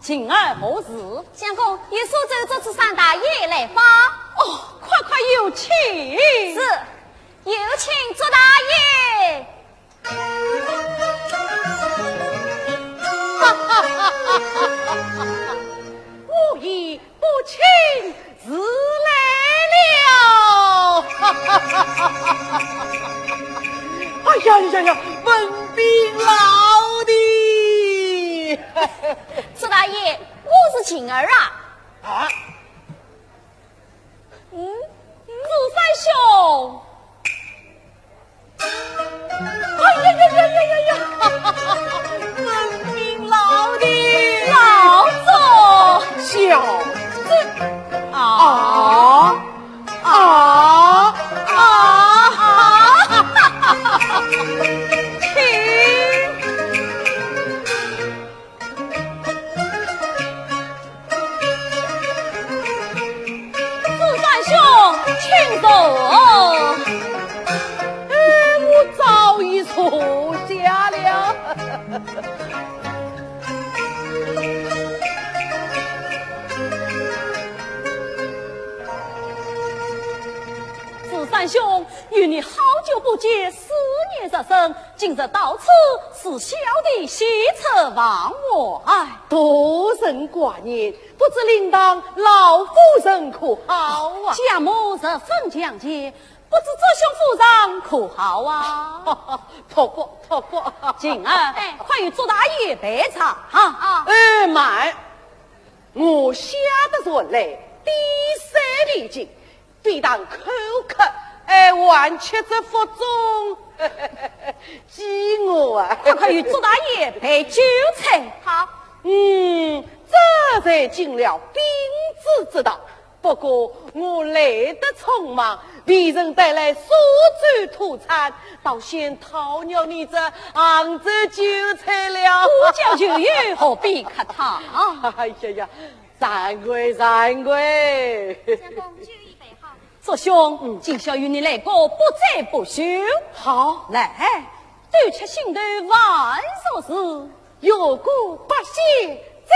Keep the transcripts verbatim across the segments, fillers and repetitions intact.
琴儿何事？相公，有书奏折赐三大爷来吧。哦，快快有请。是，有请祝大爷。哈哈哈哈哈哈！我已不请自来了。哈哈哈哈哈哈！哎呀呀呀，文炳老弟！祝大爷，我是琴儿啊。啊？嗯，祝三兄。哎呀呀呀呀呀呀！文炳老弟！老祝！小祝！啊啊啊啊！请。 祝三兄，请坐。哎，我早已坐下了。祝三兄，与你好久不见，思念入深，今日到此，是小弟喜出望外。大人挂念， 不知令堂老夫人可好啊？家母十分强健，不知祝兄夫人可好啊？托福，托福。琴儿，哎，快与祝大爷备茶啊！啊。哎，慢，我下得船来，点水提进， 便当口渴，哎，还吃这腹中饥饿啊。快快与祝大爷备酒菜。好。嗯，这才尽了叮嘱之道。不过我来得匆忙，未曾带来苏州土产，倒先讨了你这杭州酒菜了。不叫酒友，何必客套？哎呀呀，惭愧，惭愧。相公，酒已备好。 祝兄，嗯。今宵与你来个不醉不休。好。来，对吃心头万俗事。越过八仙斩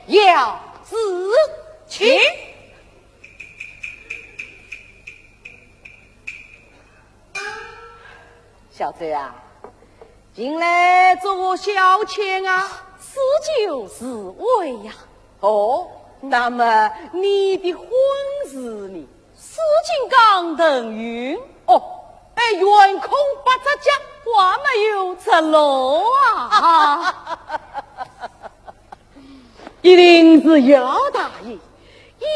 妖子。请。小周啊，近来作何消遣啊？诗酒自慰呀。哦，那么你的婚事呢？ 紫金刚腾云。哦，哎，圆空八只脚，还没有着落啊。一定是姚大爷因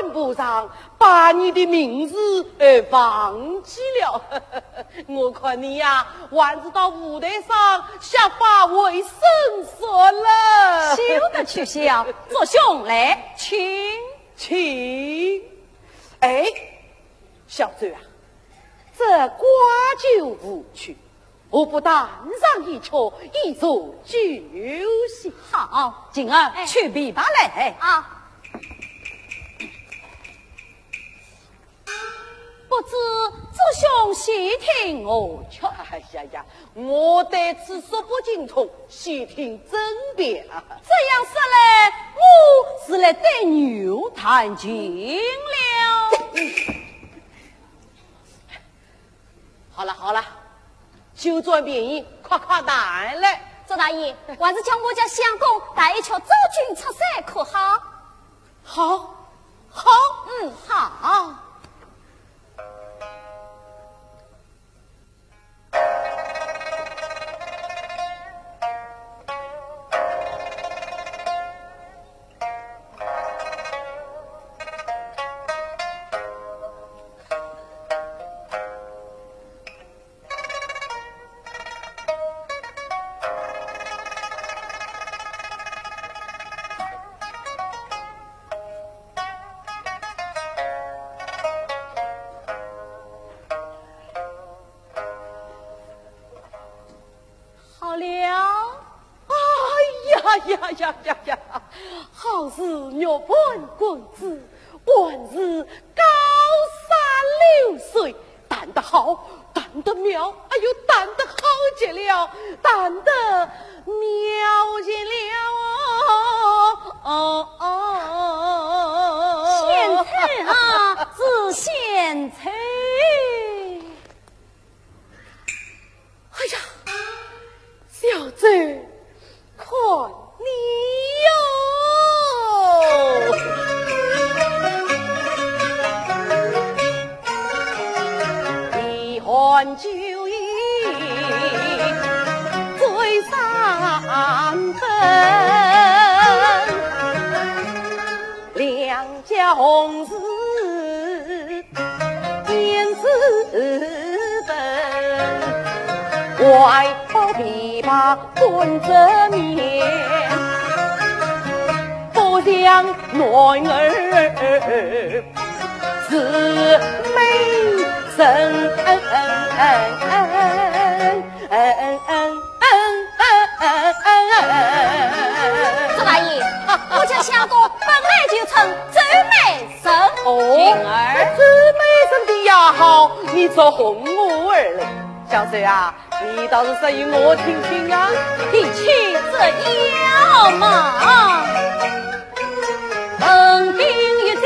缘无常，把你的名字，呃，忘记了。我看你呀，还是到舞台上瞎发威风算了。休得取笑，祝兄来，请。 请。哎，小周啊，这瓜酒无趣，何不弹上一曲，以助酒兴？好，琴儿，哎。取琵琶来。啊。不知祝兄喜听何曲？哎呀呀， 我对此说不精通，细听斟酌。这样说来，我是来对牛弹琴了。好了好了，休占便宜，快快弹来。祝大爷，还是叫我家相公弹一曲《祝君出塞》可好？好，好，嗯，好。好了。哎呀呀呀呀呀！好似玉盘滚珠，还是高山流水，弹得好，弹得妙，哎呦，弹得好极了，弹得妙极了。怀抱琵琶半遮面，不像男儿是美人。周大爷，我家相公本来就称周美人。哦，今儿周美人的雅号，你作何物而来？小周啊，你倒是说与我听听啊。提起这雅号嘛，文凭一级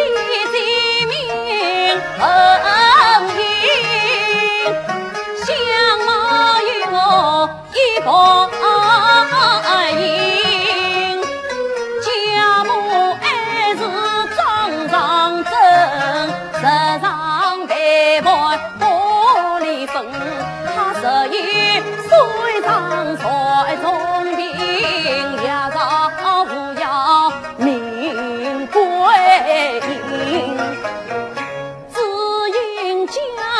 第一名，文凭相貌与我一般般，家母还是庄上珍，时常陪伴玻璃粉，她十一岁上在中庭，也是无恙名归阴。只因家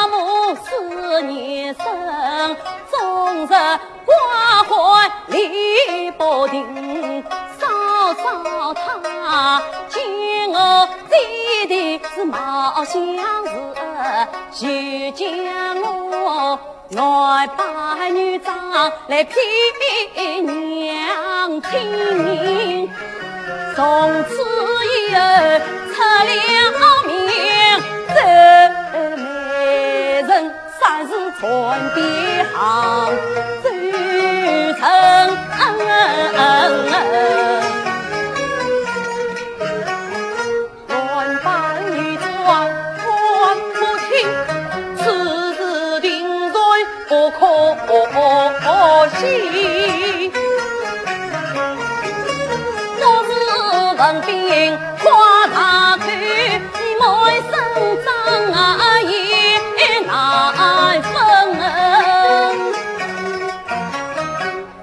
母思念深，终日 挂怀理不定，嫂嫂她见我姐弟是貌相似，就将我男扮女装来骗娘亲。从此以后出了名，周美人 算是传遍杭州城。男扮女装看不清，此事定然不可信。我是文凭 花大口，你满身长啊也难分。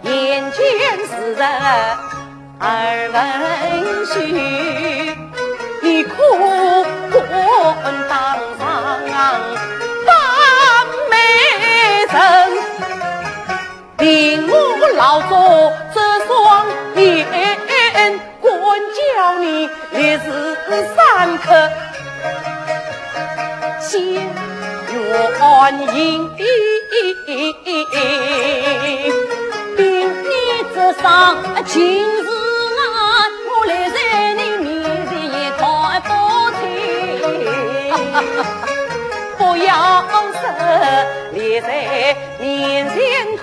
眼前是人耳闻讯，你可敢当上扮美人？凭我老祝这双眼， 敢叫你立时三刻，心愿应。凭你这双情字眼，我立在你面前也看不清。不要说立在面前看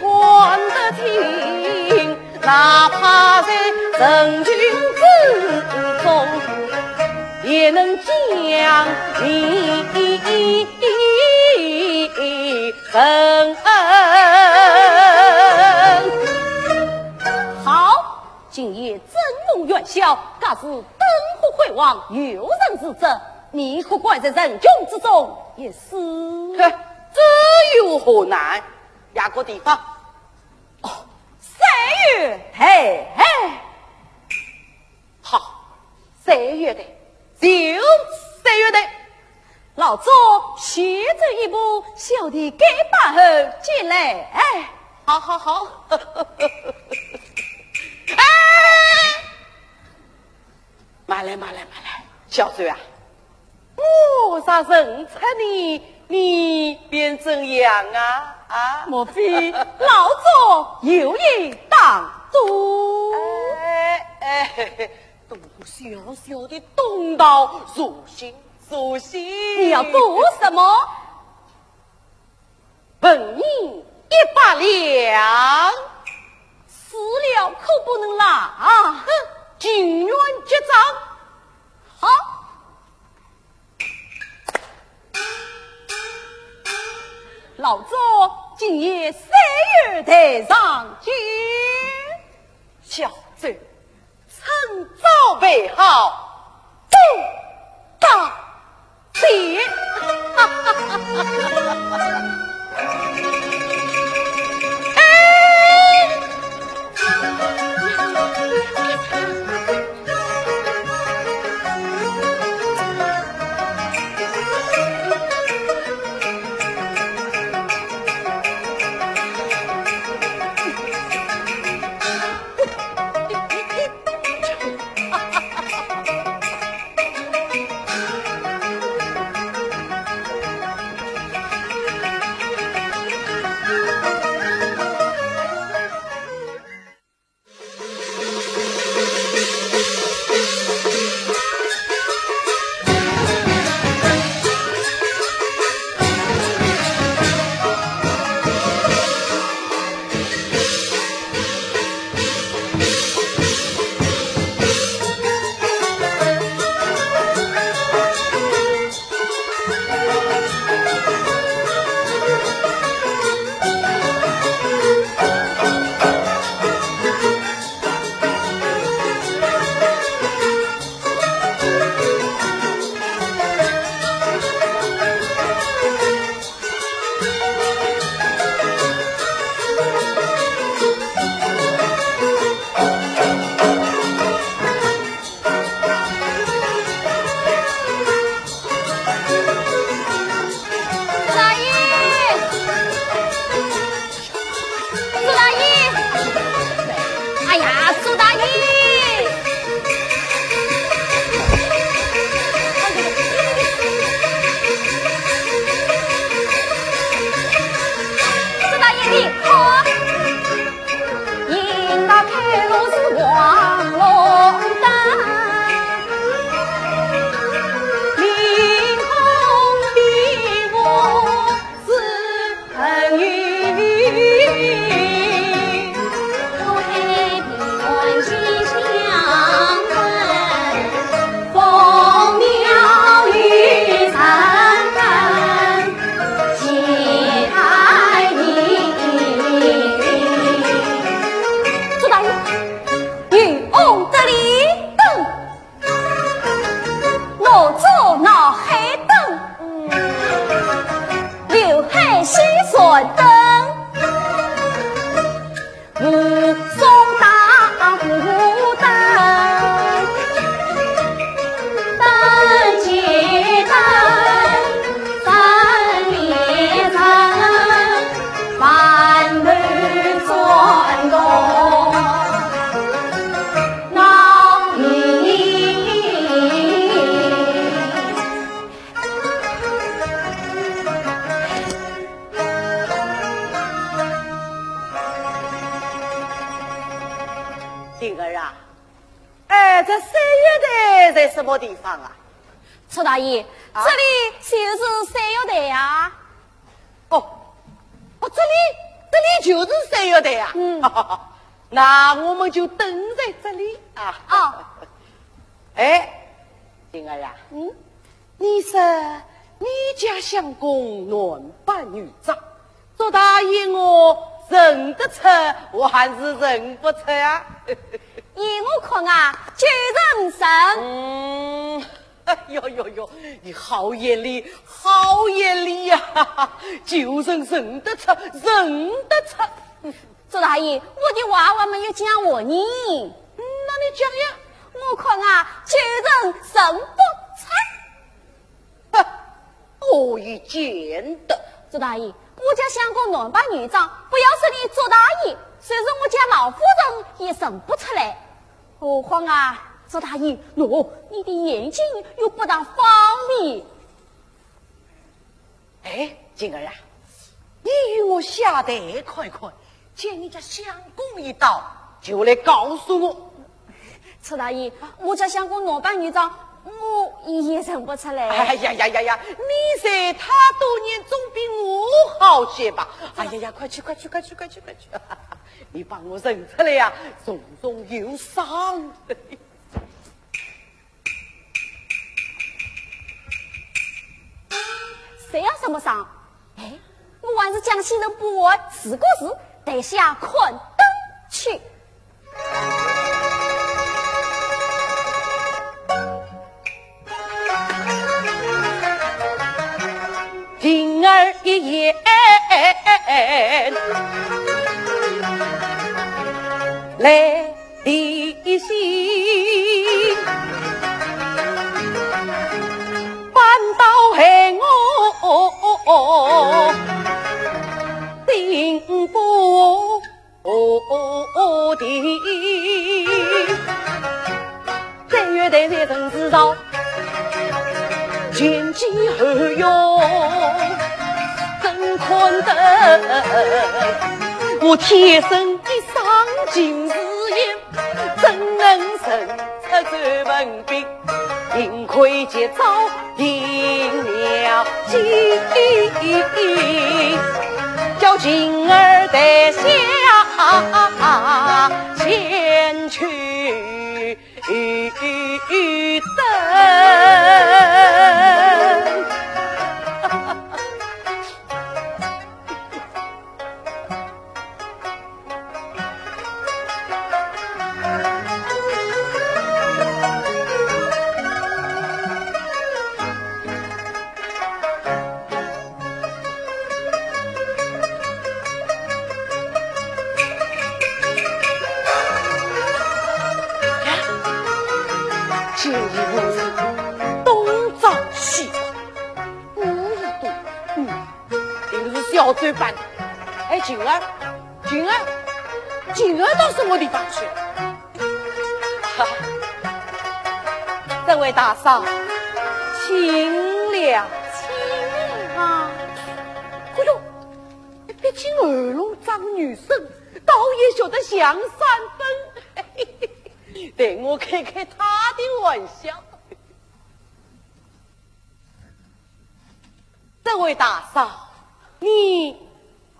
得清， 哪怕在人群之中，也能将你认。好，今夜正逢元宵，假使灯火辉煌，有人如厕，你可怪在人群之中一死。哼，这有何难？压个地方。 哦，三月台。好，三月台，就三月台。老祝，先走一步，小弟改扮后进来。哎，好，好，好。哎，慢来，慢来，慢来，小周啊， 我若认出你，你便怎样啊？啊？莫非老祝有意当赌？哎，哎，赌小小的东道，入心，入心。你要赌什么？ 问你一百两。输了可不能赖啊！哼，情愿结账。好。老祝，今夜三月台上见。小周， 趁早备好，走大捷。哎！大爷，朱大爷，你看。 朱大爷，渔翁得利灯，我做闹海灯，流海洗船灯。 武松打虎灯，灯前灯，灯里灯，半头转动闹迷。金儿啊，哎，这三月台在什么地方啊？朱大爷，啊？这里就是三月台啊。哦，哦，这里，这里就是三月台啊。嗯。那我们就等在这里啊。哦。哎，金儿啊，嗯？ 你说你家相公男扮女装，祝大爷我认得出，我还是认不出啊？依我看啊，九成认。嗯，哎呦呦呦，你好眼力，好眼力呀！九成认得出，认得出。祝大爷，我的话还没有讲完呢。嗯，那你讲呀。我看啊，九成认不出。 哼，我也见得。祝大爷，我家相公男扮女装，不要说你祝大爷，就是我家老夫人也认不出来。何况啊，祝大爷，喏，你的眼睛又不大方便。哎，金儿啊，你与我下台看看， 见你家相公一到，就来告诉我。祝大爷，我家相公男扮女装，我也认不出来。哎呀呀呀呀，你才他多年，总比我好些吧？哎呀呀，快去快去快去快去快去！你把我认出来呀，重重有赏。 谁要什么赏？哎，我还是将心头不安，自顾自台下看灯去。金儿一言来 提醒，反倒害我心不定。三月台在人之上，前前后后真看得，我天生一双近视眼。 怎能认出周文宾？幸亏及早定了计，叫金儿台下前去等。建议我是东张西望，故意对，嗯， 定是小周办的。哎，金儿，金儿，金儿到什么地方去了？这位大嫂，请了。请了。哎呦，毕竟二龙掌女生，倒也学得像三分。待我开开她的玩笑。这位大嫂，你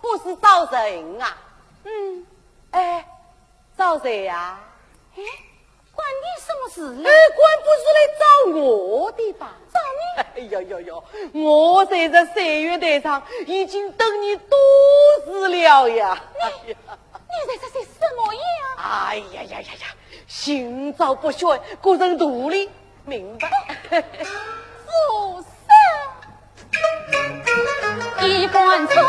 可是找人啊？嗯。哎，找谁呀？哎，关你什么事呢？哎，关不是来找我的吧？找你？哎呦呦呦，我在这三月台上已经等你多时了呀。你，你在这些什么呀？哎呀呀呀呀，心照不宣，个人独立，明白？住手！一官初初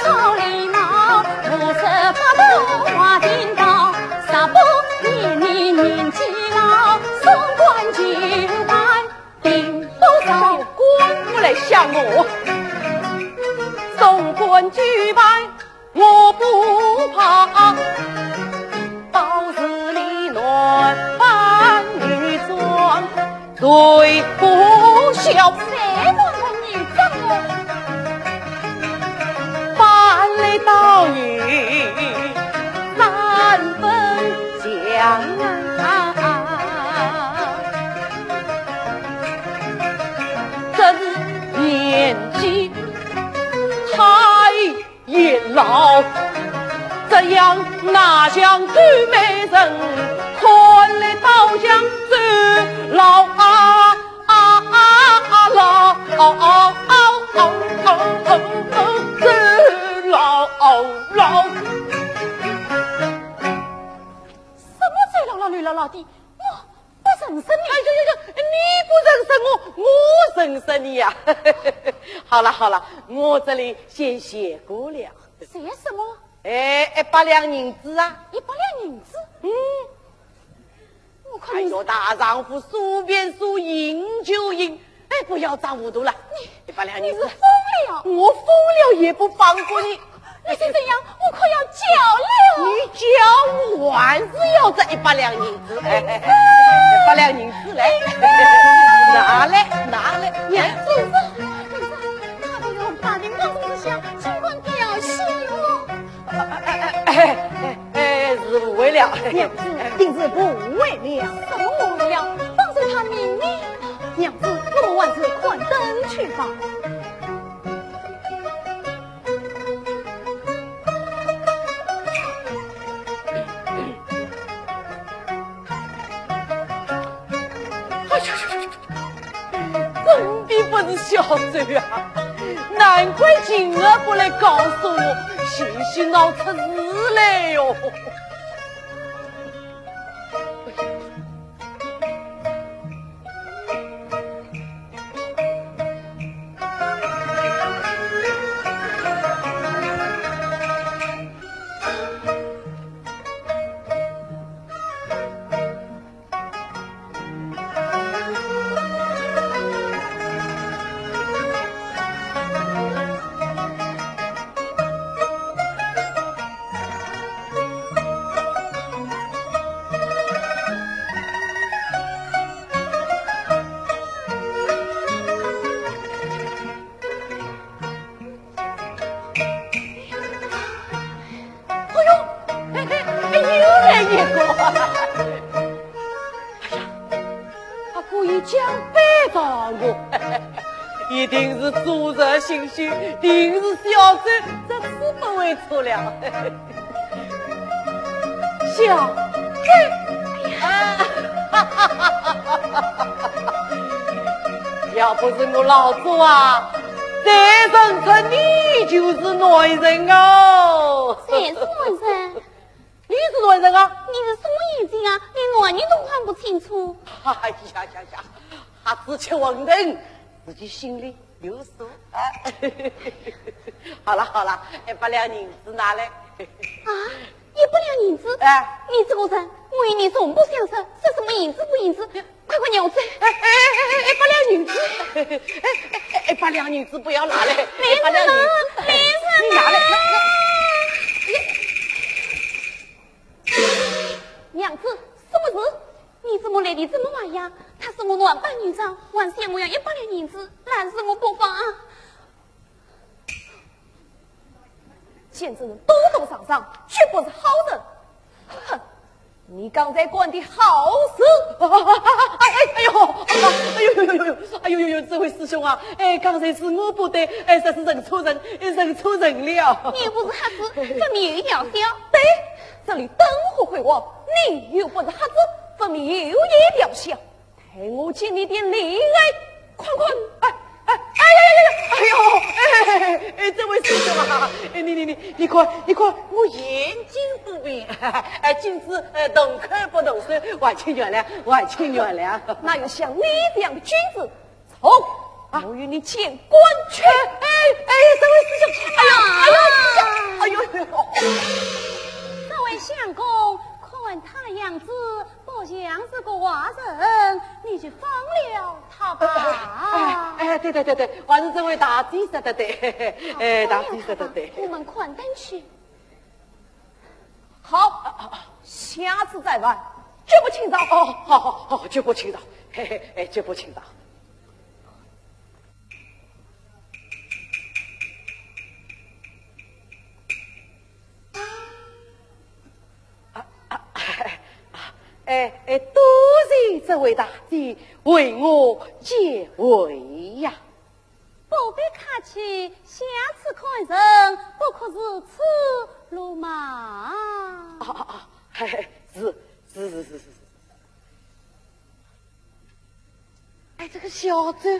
做礼貌，五十八度话顶道，十八年你年纪老，送官就办定不着。送官不来想我，送官就办。 我不怕，保是你男扮女装，谁不晓？谁男扮女装哦？扮来倒有三分像啊！这是年纪太 也老，这样哪像周美人，看来倒像周老啊啊啊啊老，周老老。什么周老老刘老老的？我 不认识你。哎呦呦呦，你不认识我，我认识你呀。好了好了，我这里先谢过了。谢什么？哎，一百两银子啊。一百两银子？嗯。我看你，哎呦，大丈夫说便说，赢就赢，哎，不要装糊涂了。你，一百两银子。你是疯了。我疯了也不放过你。 你再这样，我可要叫了。你叫，我还是要这一百两银子。哎，哎，哎，一百两银子来，拿来，拿来。娘子，娘子，他都用大庭广众之下，尽管表现哦。哎，哎，哎，哎，是误会了。娘子，定是误会了。什么误会了？方才他明明……娘子，我们还是看灯去吧。 哎呦呦呦呦，真的不是小周啊！难怪晴儿不来告诉我，险些闹出事来哟。哎呦，哎，哎，哎，又来一个。哎呀，他故意将背着我，一定是昨日心虚，定是小周，这次不会错了。 小周，哎呀，要不是我老早啊，再认出你就是男人哦。谁是男人？你是男人啊？你是什么眼睛啊？连男人都看不清楚。哎呀呀呀，瞎子吃馄饨，自己心里 有数啊。好了好了，一百两银子拿来。啊，一百两银子？哎。你这个人，我与你从不相识，说什么银子不银子？快快让我走。哎哎哎哎，一百两银子，哎哎哎，一百两银子不要拿来，一百两银子，你拿来，拿来。娘子，什么事？你我来的这么晚呀？他说我男扮女装，还嫌我要一百两银子，拦住我不放啊！见这人躲躲藏藏，绝不是好人。哼，你刚才干的好事！哎，哎，哎呦，哎呦呦呦呦，哎呦呦呦，这位师兄啊，哎，刚才是我不对，哎，这是认错人，哎，认错人了。你不是瞎子，分明有蹊跷。对，这里灯火辉煌，你又不是瞎子，分明有蹊跷。 待我给你点厉害，看看。哎，哎，哎呀呀呀呀！哎呦，哎，哎，哎，这位师兄啊，哎，你，你，你，你看，你看，我眼睛不便，哎，君子，呃，同口不同舌，还请原谅，还请原谅。哪有像你这样的君子？走，啊，我与你见官去。哎，哎，哎，这位师兄，哎呀，哎呀，哎呦，哎呦。这位相公，看他样子， 不像是个坏人，你就放了他吧。哎，哎，哎，对，对，对，对，还是这位大姐说得对，哎，大姐说得对。我们看灯去。好，啊，啊，下次再玩，绝不轻饶。哦，好，好，好，绝不轻饶，嘿嘿，哎，绝不轻饶。 啊，啊，啊，哎，哎，多谢这位大姐为我解围呀。不必客气，下次看人不可如此鲁莽。啊，啊，啊，嘿嘿，是，是，是。 哎，这个小周，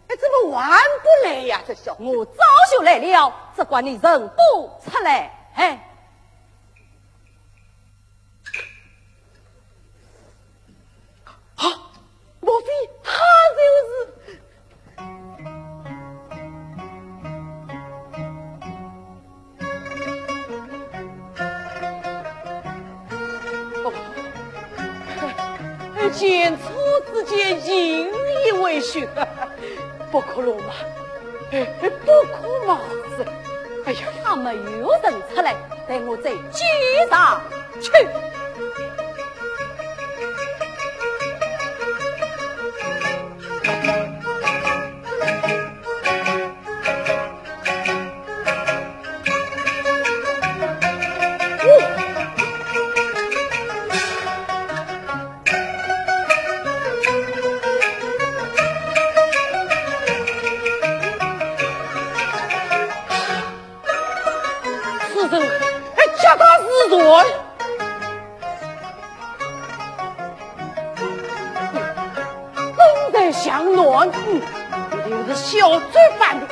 哎，怎么还不来呀？这小周。我早就来了，只怪你认不出来。哎。啊，莫非他就是？ 哦，见初之见，引以为训，不可鲁莽，哎，不可冒失。哎呀，他没有认出来，待我再检查去。 此人，哎，脚踏实地。公然向南，嗯，一定是小周办的。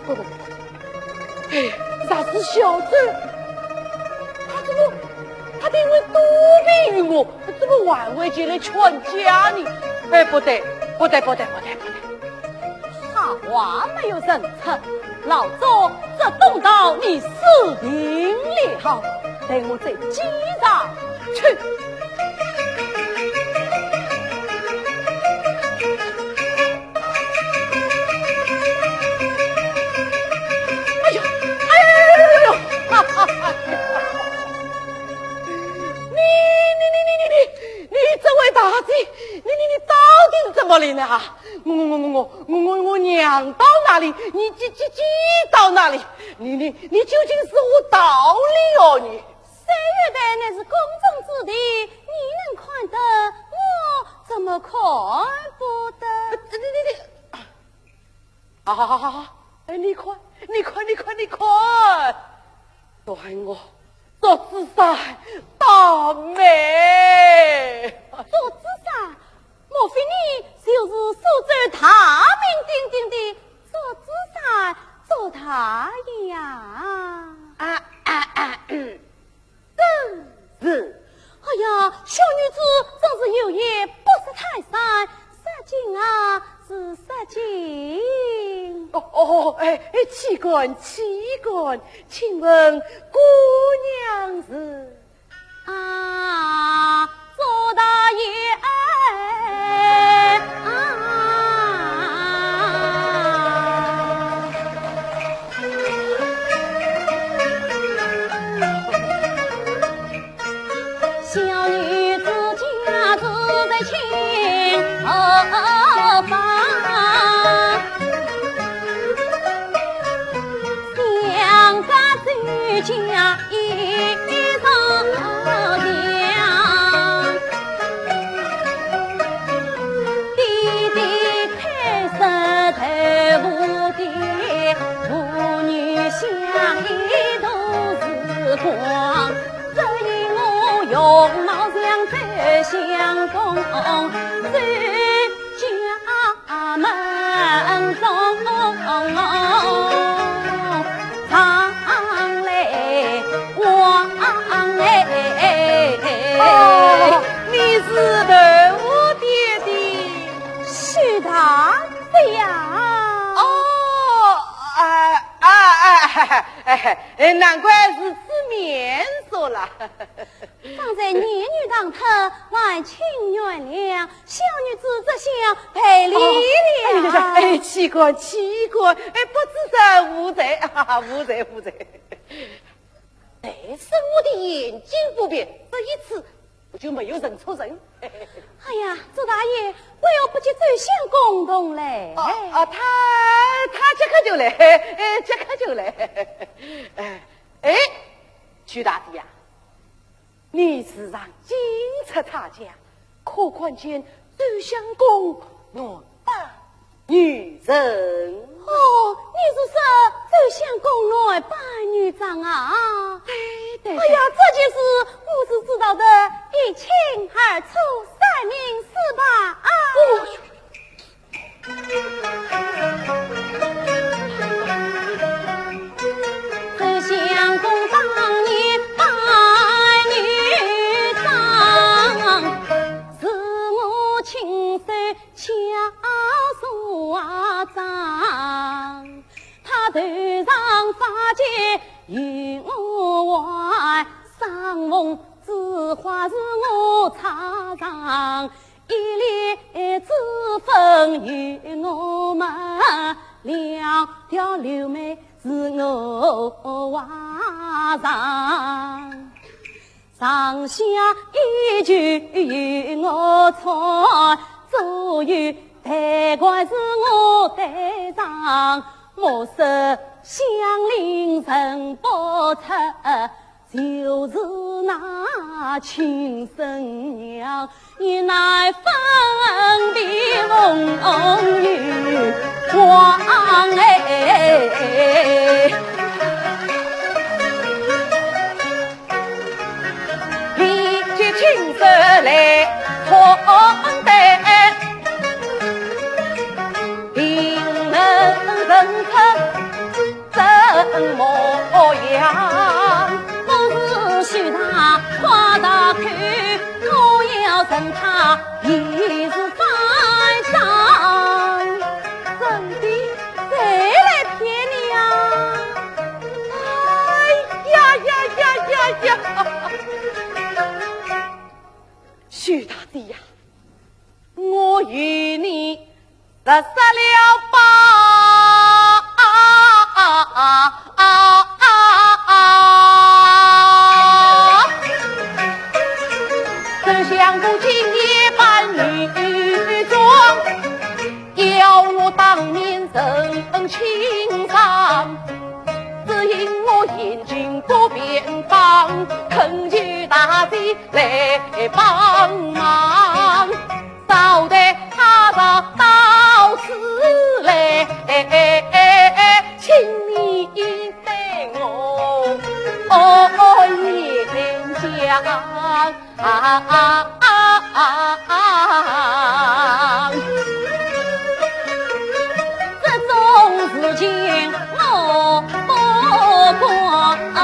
不对，不对。 哎，若是小周，他怎么，他定会躲避于我，怎么还会前来劝架呢？哎，不对，不对，不对，不对，不对。他话没有认出，老早这东道你输定了，待我再接上去。 哎呦，哎呦呦呦呦呦！哈哈哈！你你你你你你，你这位大姐，你你你到底是怎么了呢？哈，我我我我我我我我娘到哪里，你寄寄寄到哪里？你你你究竟是何道理哦你？ 三月台乃是公众之地，你能看得，我怎么看不得？呃，你你你，啊，好好好好好，哎，你看，你看，你看，你看，端我祝枝山倒霉。祝枝山，莫非你就是苏州大名鼎鼎的祝枝山祝大爷呀？啊啊啊！嗯。 真是。哎呀，小女子真是有眼不识泰山，失敬啊，是失敬。哦，哦，哎，哎，岂敢，岂敢，请问姑娘是？啊，祝大爷，哎，啊。家一上梁，爹爹开设豆腐店，母女相依度时光。只因我容貌像周相公，周家 门中常来往来。哦，你是豆腐店的许大姐呀？哦，哎，哎，哎，哎，哎，难怪是吃面熟了。 方才言语唐突，还请原谅，小女子这厢赔礼了。哎，哎，哎，岂敢，岂敢，哎，不知者无罪，哈哈，无罪，无罪。哎，生我的眼睛不便，这一次我就没有认错人。哎呀，祝大爷，为何不及周相公同来？哦，哦，他，他即刻就来，哎，即刻就来。哎，哎，许大姐呀， 你时常进出他家，可看见周相公男扮女装？哦，你是说周相公男扮女装啊？对，对，哎呀，对。这件事我是知道的一清二楚，三明四白啊。哦， 周相公当年扮女装，是我亲手敲茶掌。他头上发髻有我还，双凤珠花是我插上。 一粒珠粉与我抹，两条柳眉是我画上。上下衣裙与我穿，左右戴冠是我戴上。莫说乡邻认不出， 就是那亲生娘，也难分辨凤与凰哎。立即亲手来看待，定能认出 真模样。我是许大，夸大口，我要认他，也是反常。真的，谁来骗你呀？哎呀呀呀呀呀！许大姐呀， 我与你实说了吧。周相公今夜扮女装，要我当面认亲上，只因我眼睛不便当，恳求大姐 来帮忙，招待他到此来，请你对我言讲。 这种事情我不管。哎，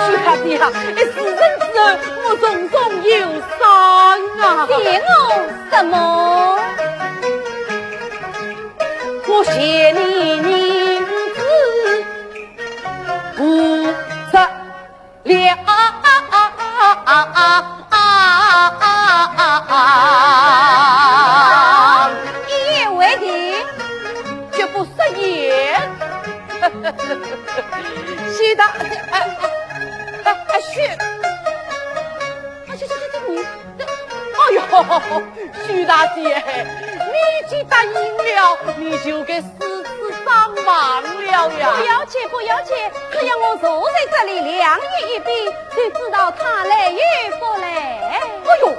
许大姐呀，哎，事成之后，我重重有赏啊。谢我什么？我谢你银子五十 两。一言为定，绝不食言。许大，哎，哎，哎，许，哎，这，这，这，这，你，这，哎呦，许大姐，你既答应了，你就该如此上望了。了呀。不要紧，不要紧，只要我坐在这里两椅一边，就知道他来与不来。哎呦，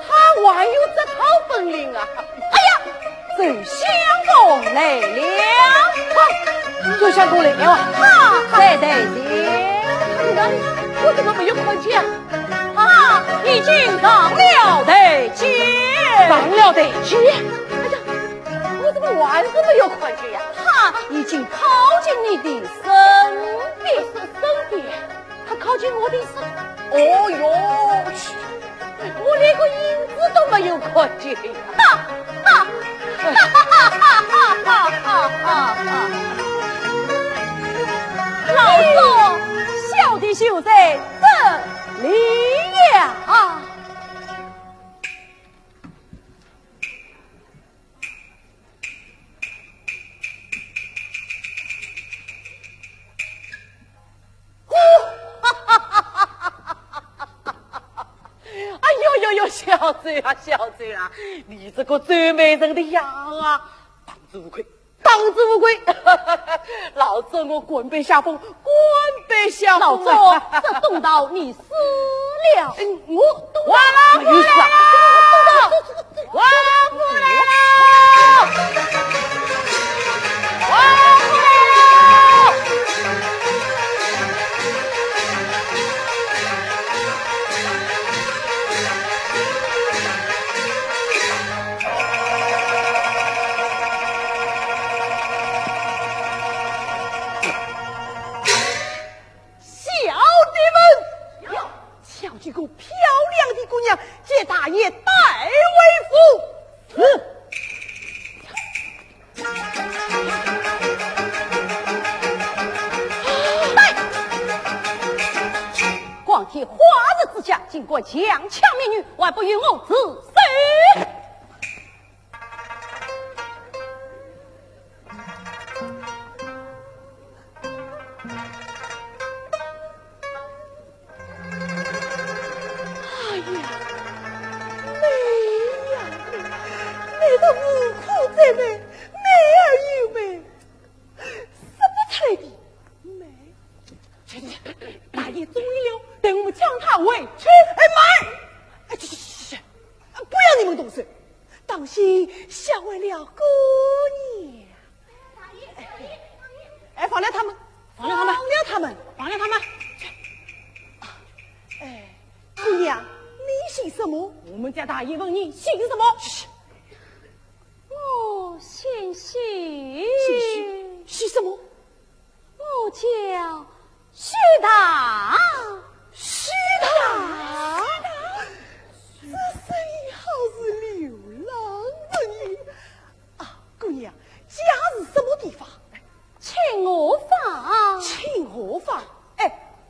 他还有这套本领啊！哎呀，周相公来了。啊，周相公来了啊！啊，在台前。你看，你看，我怎么没有看见啊？啊，已经上了台阶。上了台阶？哎呀，我怎么还是没有看见呀？他已经靠近你的身边。身边？他靠近我的身……哦哟，我连个影子都没有看见呀！哈哈哈哈哈哈哈哈哈哈！老祖，小弟就在这里呀！哎呦呦呦，小周啊，小周啊，你这个周美人的样啊，当之无愧，当之无愧。老周我甘拜下风，甘拜下风啊。老周，这东道你输了。嗯，我东道……完了，没有事啊。东道，王母来了！王母来了！小弟们，抢救个漂亮的姑娘，给大爷带回府。是。来！光天化日之下，竟敢强抢民女，还不与我住手！哎呀，美呀美，美得无可再美，美而又美，说不出来的美。去去去，大爷中意了，等我们将她回去。哎，慢！哎，去去去去去，不要你们动手，当心吓坏了姑娘。 哎，放了他们，放了他们，放了他们，放了他们。哎，姑娘，你姓什么？我们家大爷问你姓什么？嘘，我姓许。姓许，许什么？我叫许大。许大？这声音好似流浪人呢。 啊，姑娘，家住什么地方？清河坊。清河坊？哎，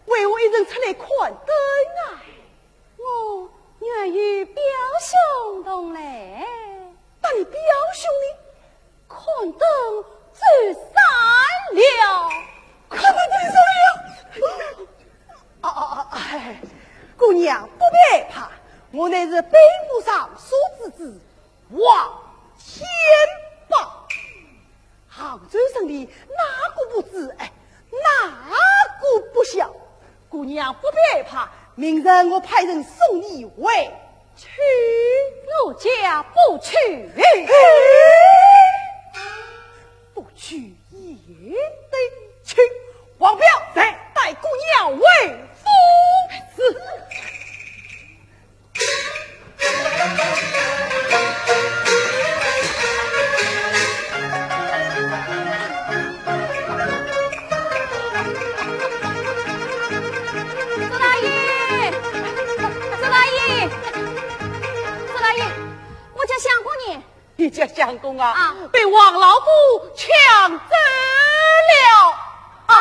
为何一人出来看灯啊？我原与表兄同来。那你表兄呢？看灯走散了。看灯走散了？啊啊啊！哎，姑娘不必害怕，我乃是兵部尚书之子， 王天豹。杭州城里哪个不知，哎，哪个不晓？姑娘不必害怕，明日我派人送你回去。我家不去。不去也得去。王彪，在，带姑娘回府。是。 周大爷，周大爷，周大爷，我家相公呢？你家相公啊，啊。被王老五抢走了。啊！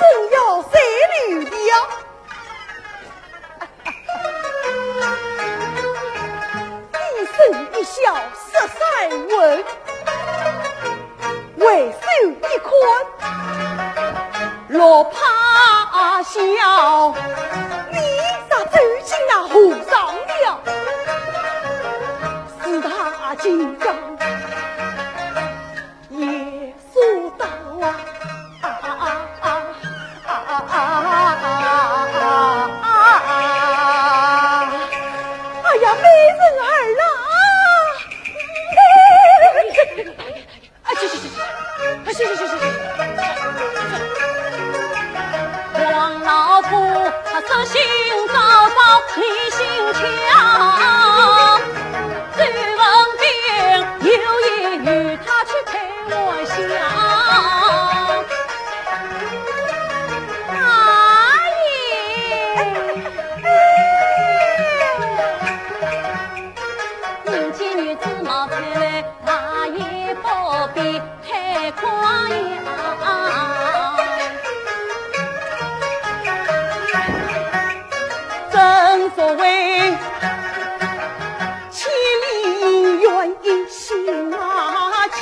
总要三流了。低声一笑十三问，回首一看，落怕笑。你咋走进那和尚了？四大金刚 也说道啊，啊啊啊啊啊啊啊啊啊！哎呀，美人儿啊！啊，去去去去，啊，去去去去去。王老虎，他说心高高，你心强。周文宾有意与他去配 我想，哎呀，人见女子貌美，那也不必太夸耀。正所谓 千里姻缘一线牵，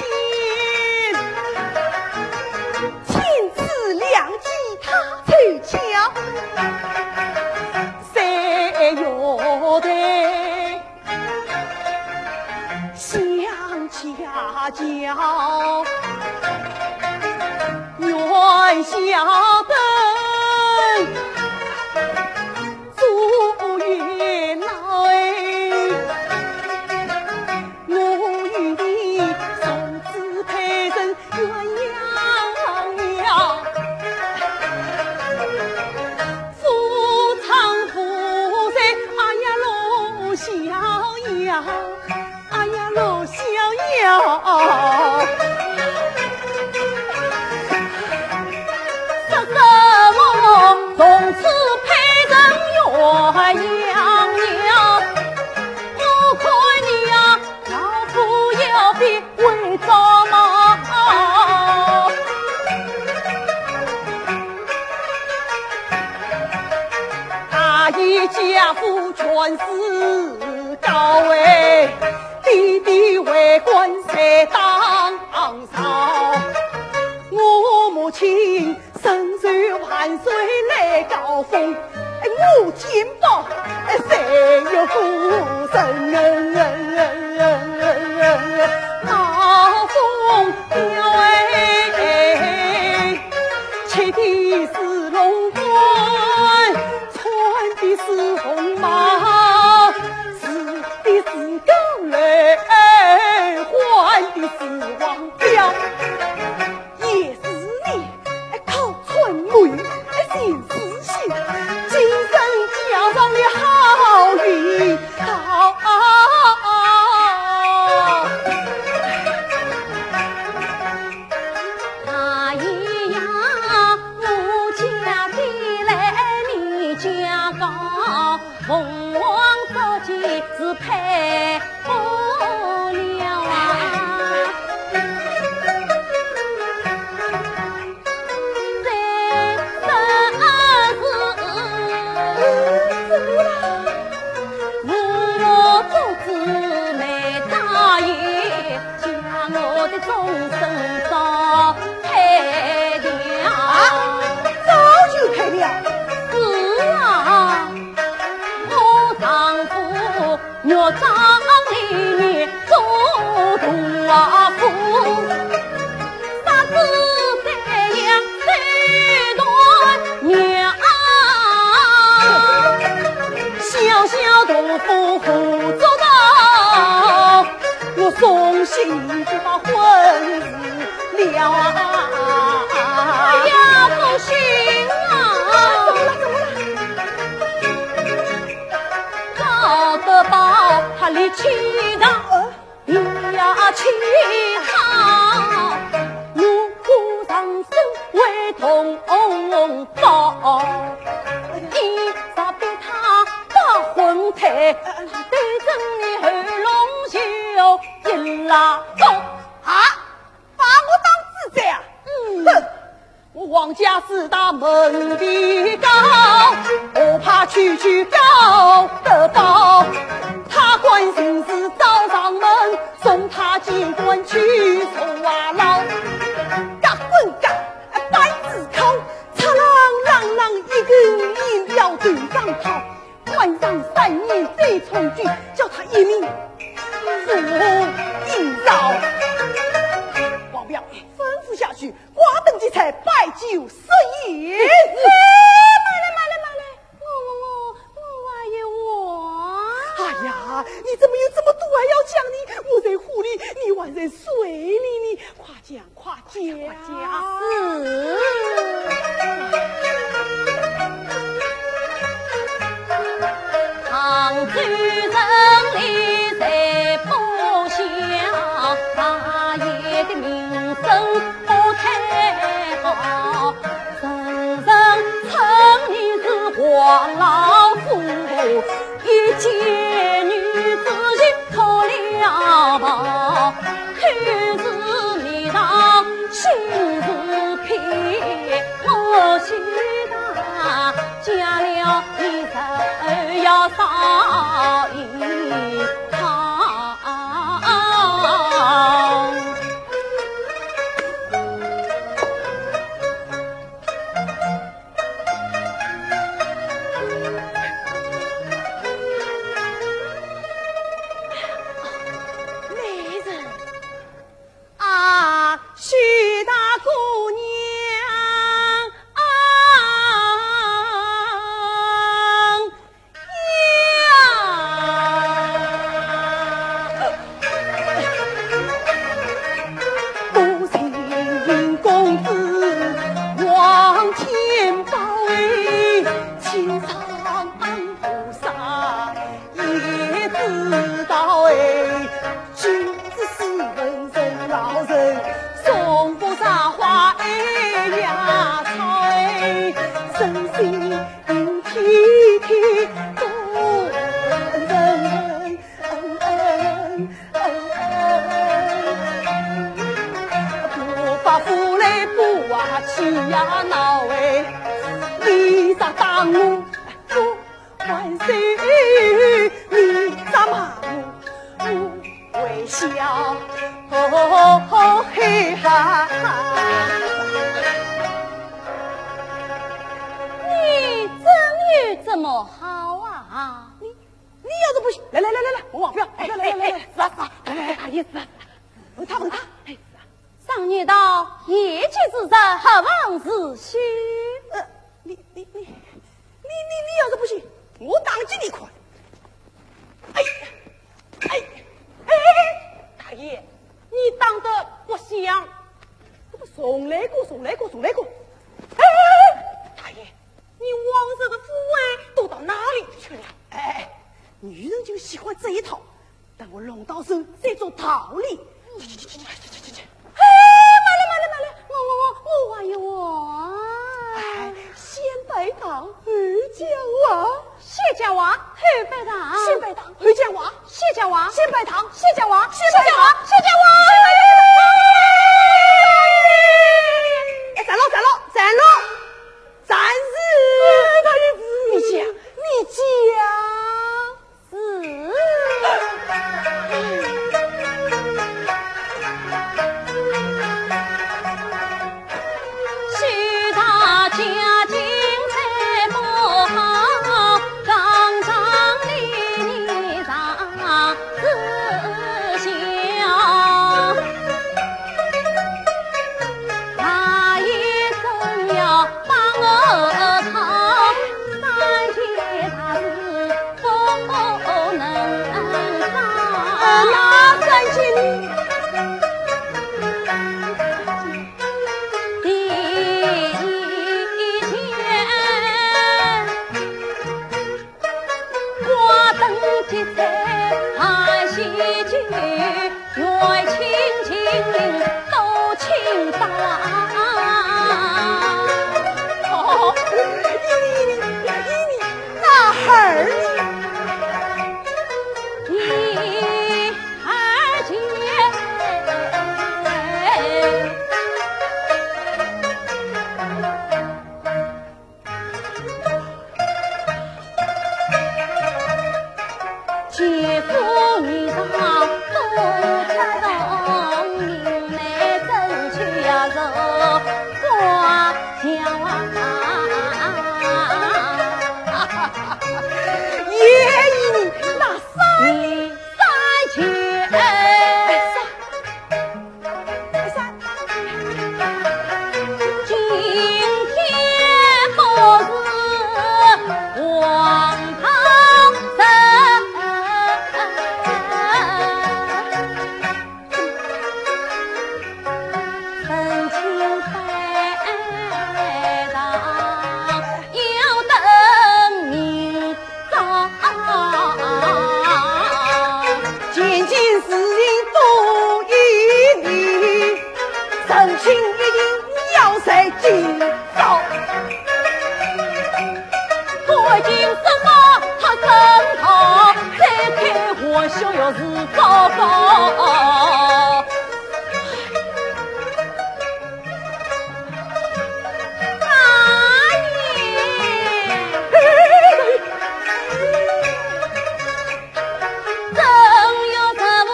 千次良机他凑巧，三月台相恰巧，元宵灯 做月老哎，我与你从此配成鸳鸯了。夫唱妇随，哎呀，罗逍遥。 哎呀，罗逍遥，说什么从此配成鸳鸯了？我看你呀，老虎要比会抓猫。大爷家父全是 高位，爹爹为官在当朝，我母亲身受万岁来告封，我肩膀谁有夫人？冒风飘哎，吃的是龙冠，穿的是红袍， 住的是高楼，换的是王表，也是你口传媒，心似信，今生交上了好运道。哎呀，我家低来你家高， 凤凰飞机是配不了啊。这真是我做姊妹大爷， 将我的终身早配了。啊，早就配了？是啊，我丈夫岳丈里做大夫，杀子宰羊手段妙，小小同府胡做道。 我送信这把婚事了啊！哎呀，不行啊！怎么了？怎么了？找得到他力气大，你呀气大，怒火上升为同胞。 一早被他把婚退，对准你喉咙就一拉刀。啊，把我当猪宰啊？嗯。哼，我王家四大门第高，我怕区区高得高。他管闲事找上门，送他见官去坐牢。嘎滚嘎，板子敲，嚓啷啷啷，一根烟条头上套。关上三年再从军，叫他一命不应饶。王彪吩咐下去， 挂灯结彩，摆酒设宴。哎，慢来，慢来，慢来，我，我，我，我还有话。哎呀，你怎么有这么多话要讲呢？我在屋里，你还在水里呢，快讲，快讲。快讲。是。杭州城里谁不晓，大爷的名声 不太好，人人称你是黄老虎，一见女子就脱了袍，口是蜜糖，心是骗，我许他嫁了你就要少一套。 美人啊，许大姑娘啊， 呀！不请公子望天宝哎，请上菩萨也知道哎，君子斯文人老人，送不上花哎呀草哎，真心 天天都恩恩恩恩恩恩，不把夫来不话去呀闹哎，你咋打我不还手，你咋骂我不回笑，哦嘿哈哈。 你真有这么好啊？你，你要是不信，来来来来来，我王彪，来来来来来，是啊是啊，来来来，大爷是啊，问他问他，哎是啊。常言道，贤妻之日，何妨事先。呃，你你你，你你你要是不信，我打给你看。哎呀，哎哎，大爷，你打得不响。 怎么从来过，从来过，从来过？哎，大爷，你往日的富贵都到哪里去了？哎，女人就喜欢这一套，等我弄到手再做道理。去去去去去去去去！哎，慢来慢来慢来，我我我我还有话。哎，先拜堂，后讲话。 先讲话，后拜堂。先拜堂，后讲话。先讲话，先拜堂，先讲话。先拜堂，先讲话。哎，站牢，站牢，站牢，站住！你讲，你讲。是。金什么他真好，再开玩笑要是高高。哎呀，正月十五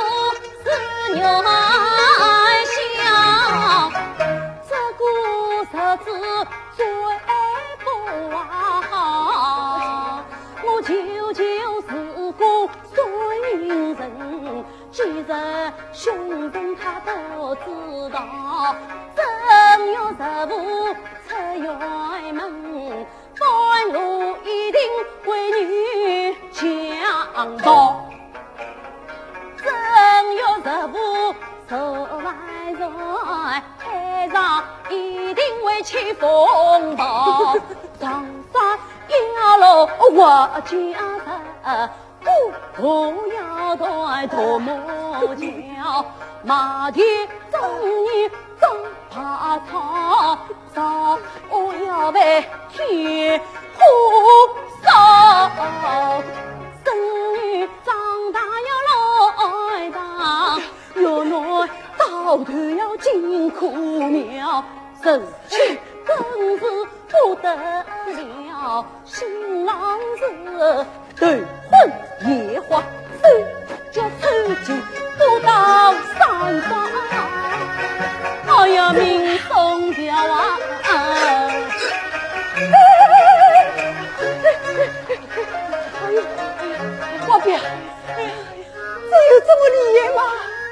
是元宵，这个日子 最不好。我舅舅是个算命人，其实凶神他都知道。正月十五出远门，半路一定为你强盗。 正月十五十万岁，海上一定会起风暴。长沙一路我家人，不要断独木桥，马蹄中你装把草， 烧火要拜天菩萨，生意长大要来大，越南到头要进苦庙，人气更是不得了，新郎是 头昏眼花，手脚抽筋，不到三张。哎呀，命送掉啊！哎呀，哎呀，我表，这有这么厉害吗？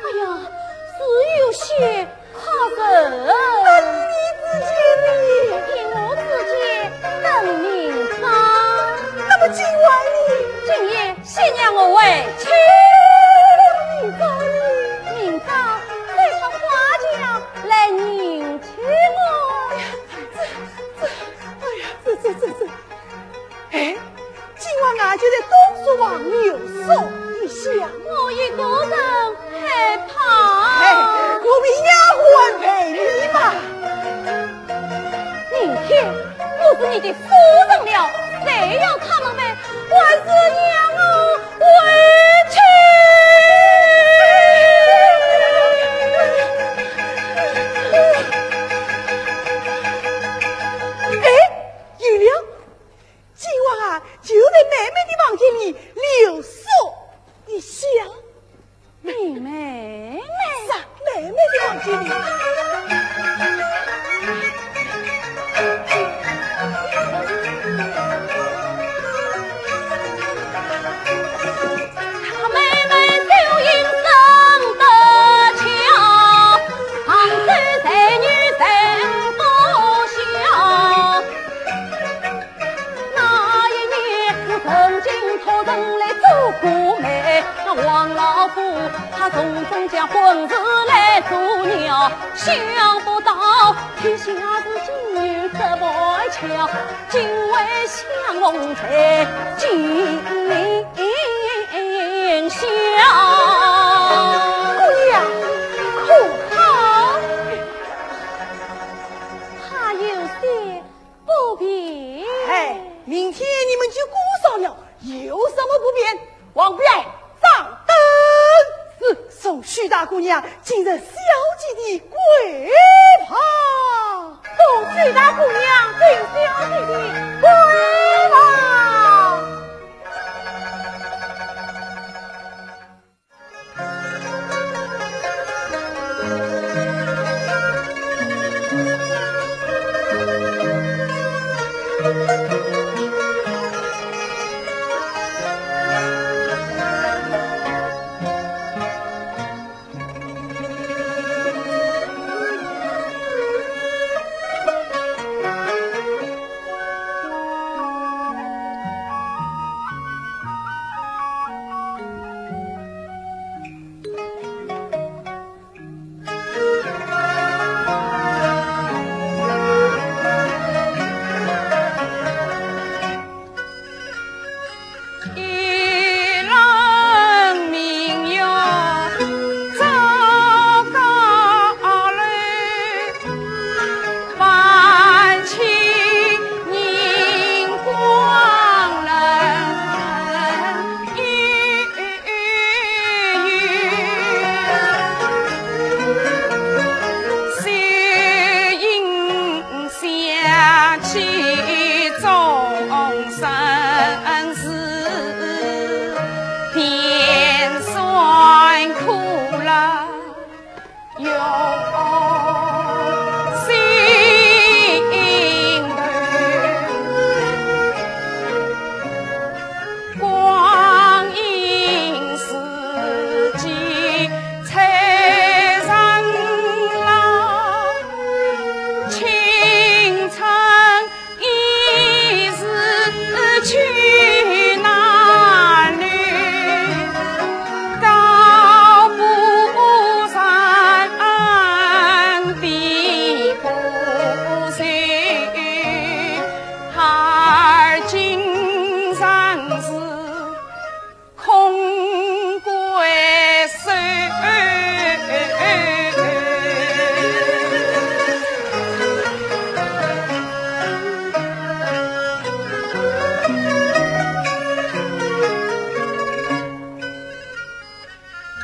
哎呀，是有些 好个，那你自己呢？依我自己等明朝。那么今晚呢？今夜先让我回去。明朝呢？明朝再到花轿来迎娶我。哎呀，这，这，哎呀，这，这，这，这，哎， 今晚俺就在东书房留宿一宵。我一个人害怕。哎，我们丫鬟陪你吧。明天我是你的夫人了，谁要他们陪，还是让我回去。哎，有了。 今晚啊，就在妹妹的房间里留宿一宵。妹妹？是啊，妹妹的房间里。姑娘，可好？怕有些 不便。哎，明天你们就过少了，有什么不便？王彪，掌灯。是。送许大姑娘进入小姐的闺房。送许大姑娘进小姐的闺房。众生死，甜酸苦辣用心头。光阴似箭，催人老，青春 已逝去哪里？道不长，地不长，而今人世 空归手。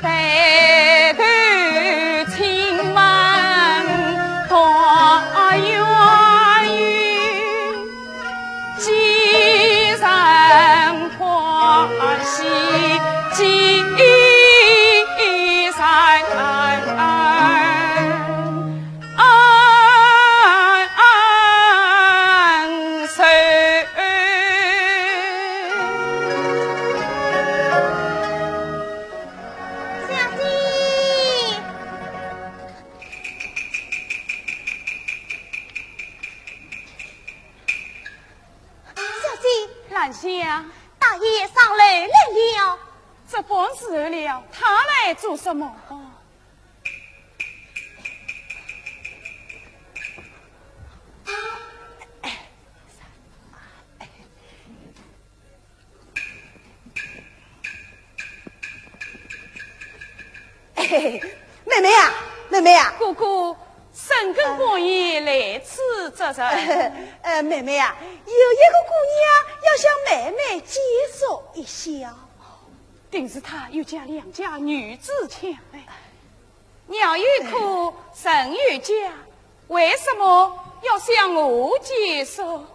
抬头亲望大圆圆， 几人欢喜几人愁。小姐，小姐，兰香。大爷上楼来了。这般时候了，他来做什么？ 嘿嘿，妹妹啊，妹妹啊。哥哥，深更半夜来此作甚？呃，妹妹啊，有一个姑娘要向妹妹借宿一宵。定是她有家良家女子强哎。鸟有窠，人有家，为什么要向我借宿？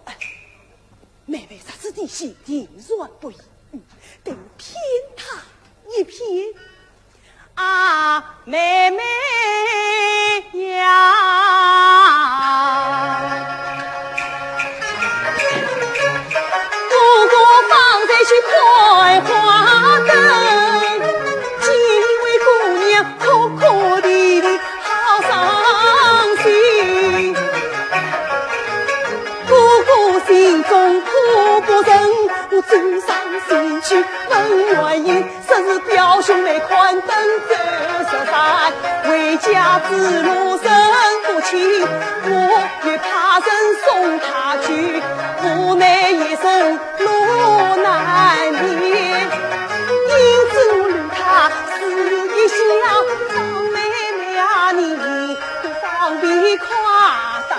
妹妹实在是心地柔软不移，嗯，得骗她一骗。啊，妹妹呀，哥哥方才去看花灯，见一位姑娘哭哭啼啼，好伤心。 哥哥心中苦不忍，我走上前去问原因，说是表兄来看灯走失散，回家之路认不清，我又怕人送他去，无奈一生路难填，因此我留他思一宵，张妹妹啊，你 不妨别夸大。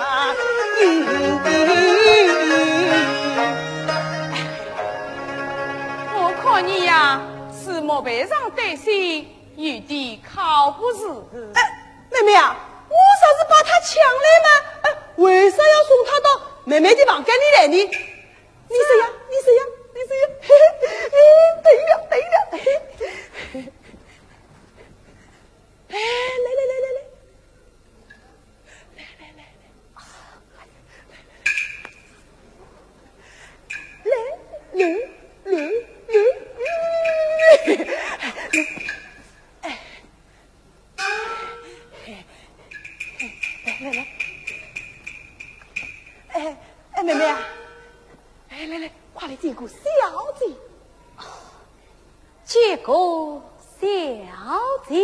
我看你呀，是木板上堆雪，有点靠不住。哎，妹妹啊，我若是把她抢来嘛，哎，为啥要送她到妹妹的房间里来呢？你说呀，你说呀，你说呀，嘿嘿，哎，对了，对了，嘿嘿。 哎，来来来来来，来来来来，啊，来来来来，哎，来来来，哎哎，妹妹啊，哎，来来，快来见个小姐。 见个小姐。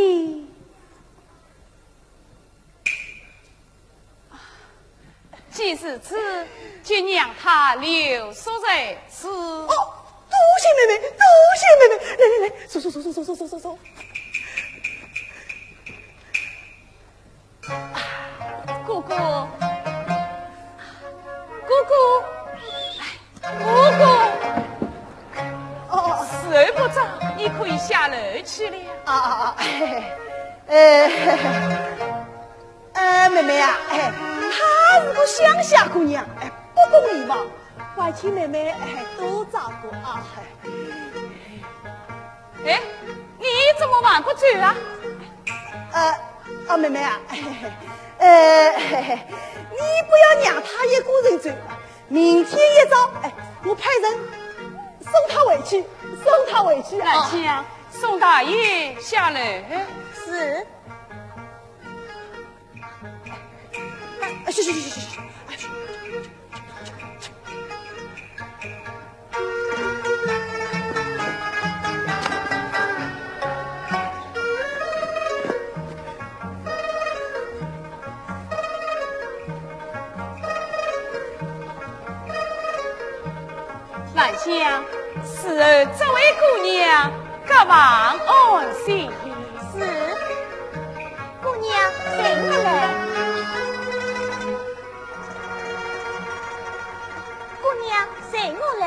既如此，就让她留宿在此。哦，多谢妹妹，多谢妹妹。来来来，坐坐坐坐坐坐坐坐坐。 哥哥，哥哥，哎，哥哥。哦，时候不早，你可以下楼去了。啊啊啊！哎，哎，哎，妹妹啊，哎，她是个乡下姑娘，哎，不懂礼貌。啊，请妹妹，哎，多照顾啊。哎，你怎么还不走啊？呃，啊，妹妹啊，呃，你不要让她一个人走，明天一早，哎，我派人送她回去，送她回去啊。兰香，送大爷下楼。是。 哎，去去去去去去。兰香，伺候这位姑娘，各房安歇。是。 姑娘，随我来。姑娘，随我来。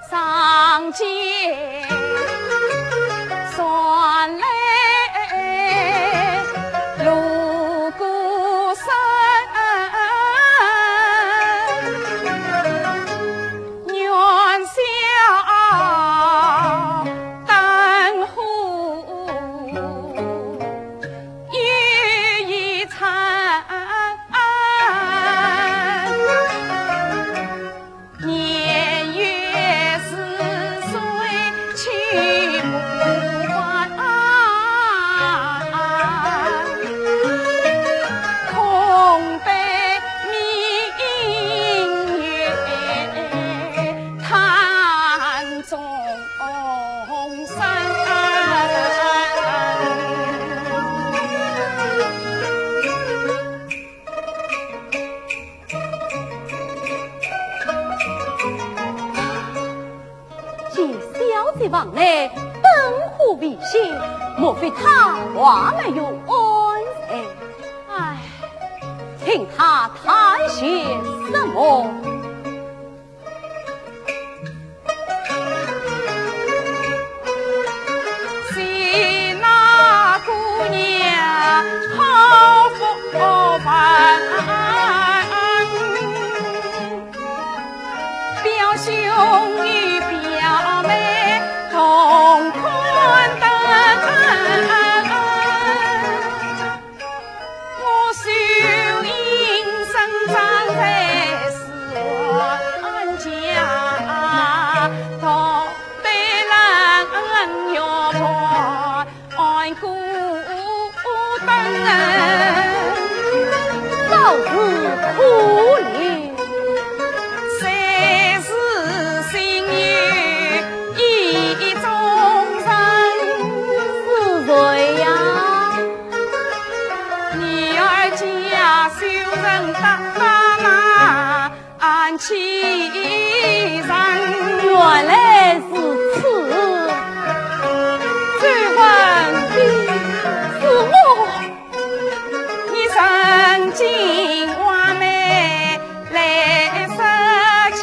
上街转来路过山，元宵灯火又一盏。 年月似水去不还，空悲明月潭中山。 见小姐房内灯火未熄，莫非她还没有安睡？唉，听她谈些什么？ 是那姑娘好不烦，表兄与表妹同款待。 我修行深扎在四万家，同辈人要判孤单。倒是可怜。谁是心有意中人？是谁呀？ 女儿家修成大大难欺人。原来如此，周文宾是我。你曾经完美来说亲。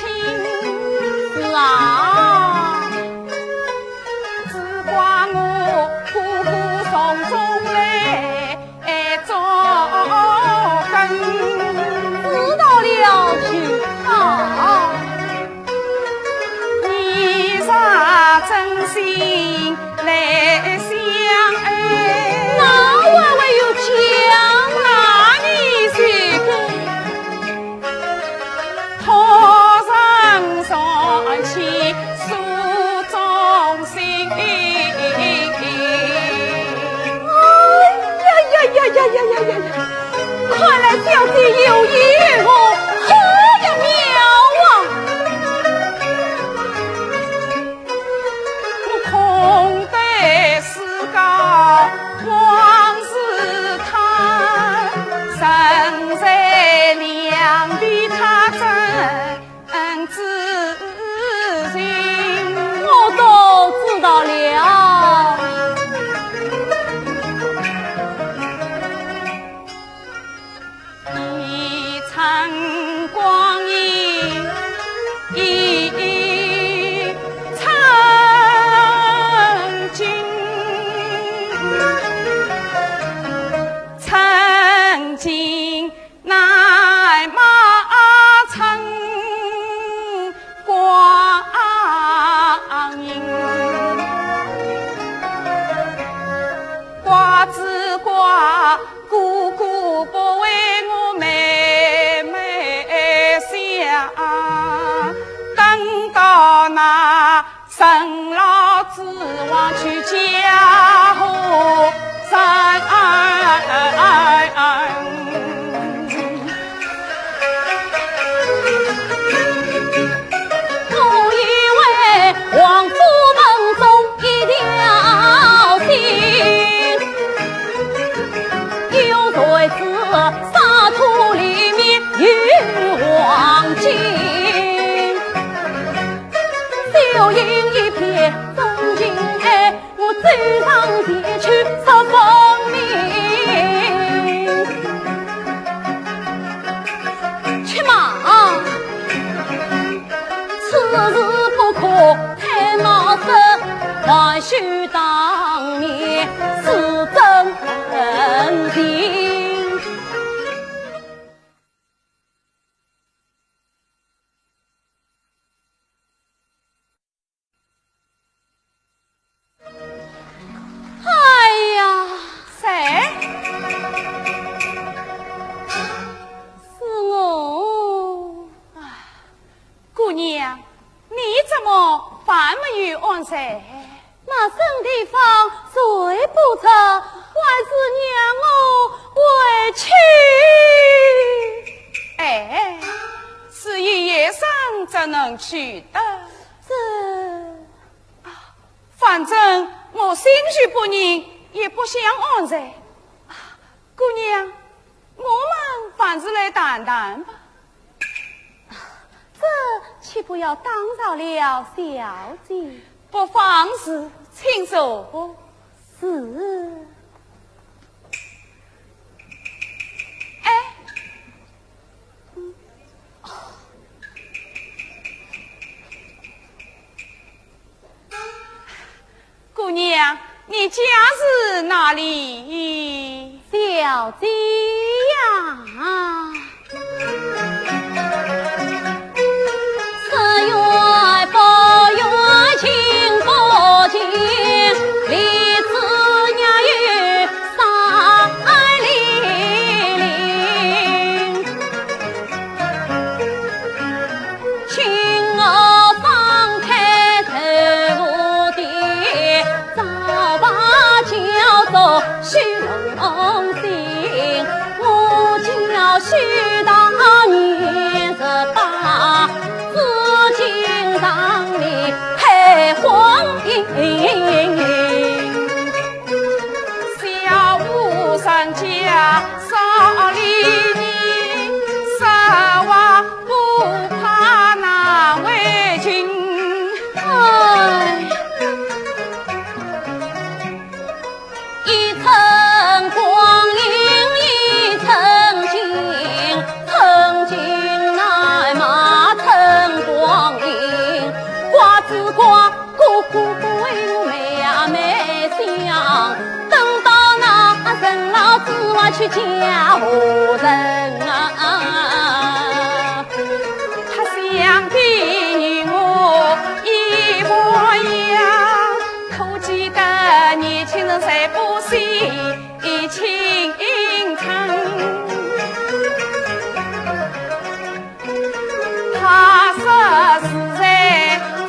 是啊。 只怪我哥哥从中来捉根。知道了，去吧。你若真心来相爱，那我还有讲？那你随便。 托人传起诉衷心。哎呀呀呀呀呀呀呀呀！看来小姐有意于我，好不妙啊！我空对生老子王去家和山。我以为王夫人中一条心，又谁知沙土里面有黄金。 小英一片钟情爱，我走上前去说分明。且慢，此事不可太冒失，还须当面自证人情。 哎呀，谁？是我。啊，姑娘，你怎么还没有安睡？陌生地方睡不着，还是让我回去。哎，是一夜深，怎能去得？这…… 反正我心绪不宁，也不想安睡。啊，姑娘，我们还是来谈谈吧。这岂不要打扰了小姐？不妨事，请坐。是。哎，嗯，哦。 姑娘，你家住哪里？小姐呀，是远不远，近不近，离此也有三里。 请我放开头发的，早把叫做许荣荣心，我叫许大年十八，紫禁城里配婚姻。 小无人家少离你，说话不怕难为情。哎。一寸光阴一寸金，寸金难买寸光阴。瓜子瓜 个个为我妹啊妹香，等到那人老子我去嫁何人啊？他想必与我一模一样，可记得年轻人谁不喜 一情一诚。他说是在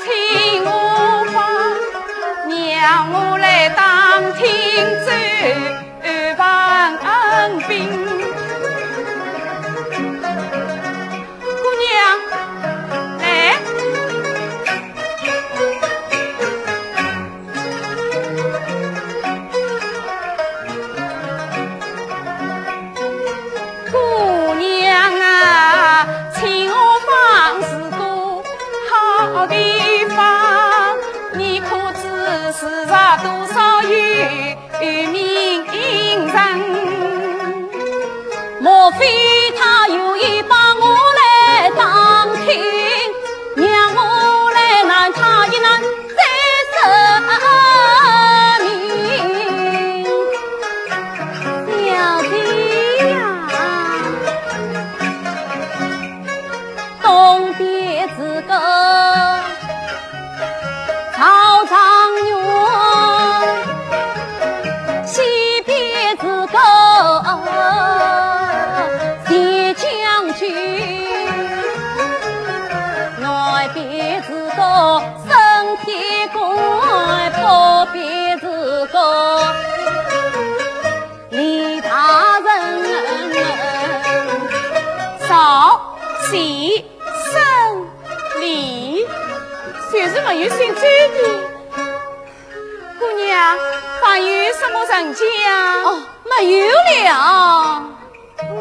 请我方，让我来打听周文宾。姑娘，来。姓周的。姑娘，还有什么人家？哦，没有了。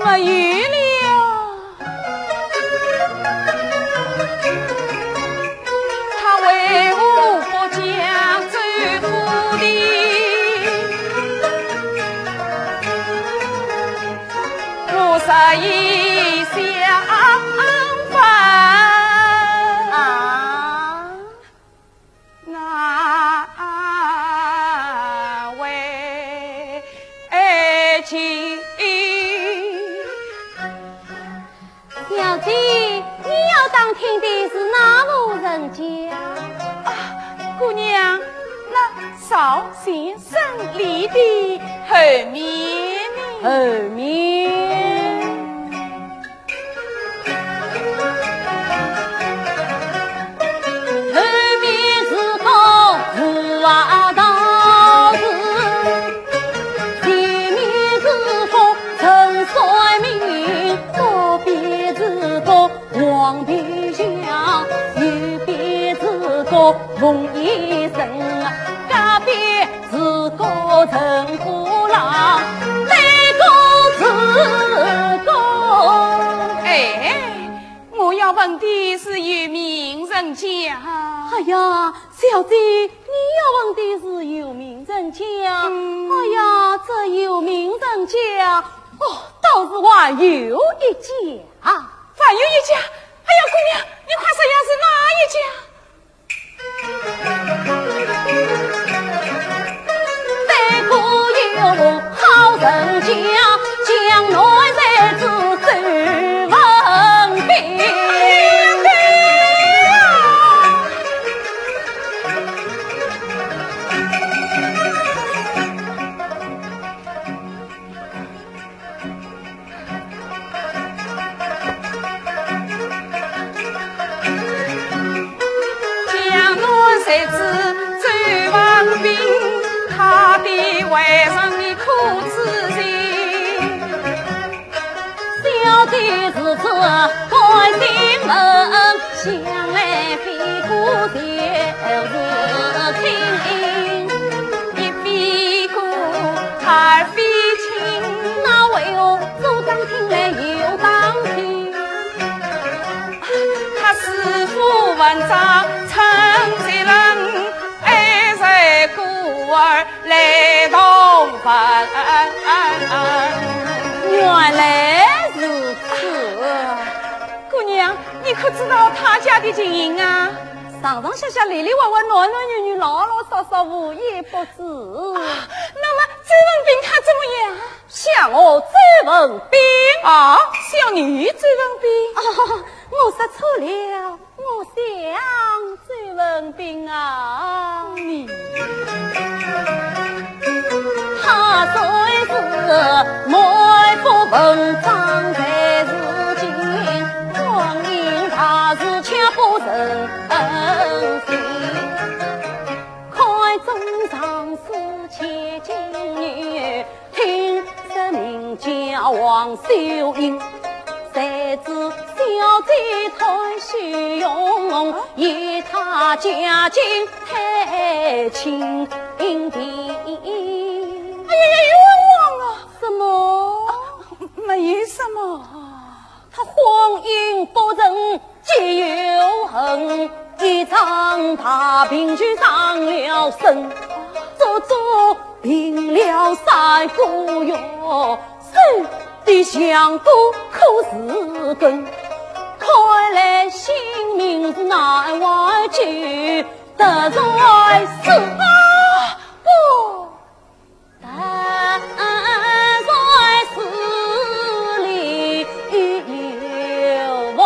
没有了。他为何不讲周府的？我实已相烦。啊？难为情。小姐，你要打听的是哪户人家？啊，姑娘，那赵先生立的后面呢？后面。 后面是个吴老道士，前面是个陈算命，左边是个黄皮鞋，右边是个凤眼神，隔壁 是个陈府郎，那个是个。哎，我要问的是有名人家。哎呀，小姐，你要问的是有名人家。嗯。哎呀，这有名人家，哦，倒是还有一家。还有一家？哎呀，姑娘，你快说呀，是哪一家？ 江南才子周文宾，他的为人你可知情？小姐是这关心门，向来非过小事情。一非过，二非 亲，那为何左打听来右打听？他是否文章称其人，还是孤儿来同门？原来如此。姑娘，你可知道他家的情形啊？上上下下里里外外男男女女老老少少无一不知。啊，那么周文宾他怎么样？ 像我周文宾。啊，像你周文宾？啊，我说错了，我像周文宾啊。你。他虽是满腹文章才是精，光阴大事却不忍心。看中常书千金女， 听说名叫王秀英，谁知小姐太虚荣，嫌她家境太清贫。哎呀呀，冤枉啊！什么？啊，没有什么。她荒淫不仁， 结仇恨，一场大病就伤了身，足足病了三个月，瘦得像个枯树根，看来性命是难挽救，得罪死。啊，不！ 但在死里有风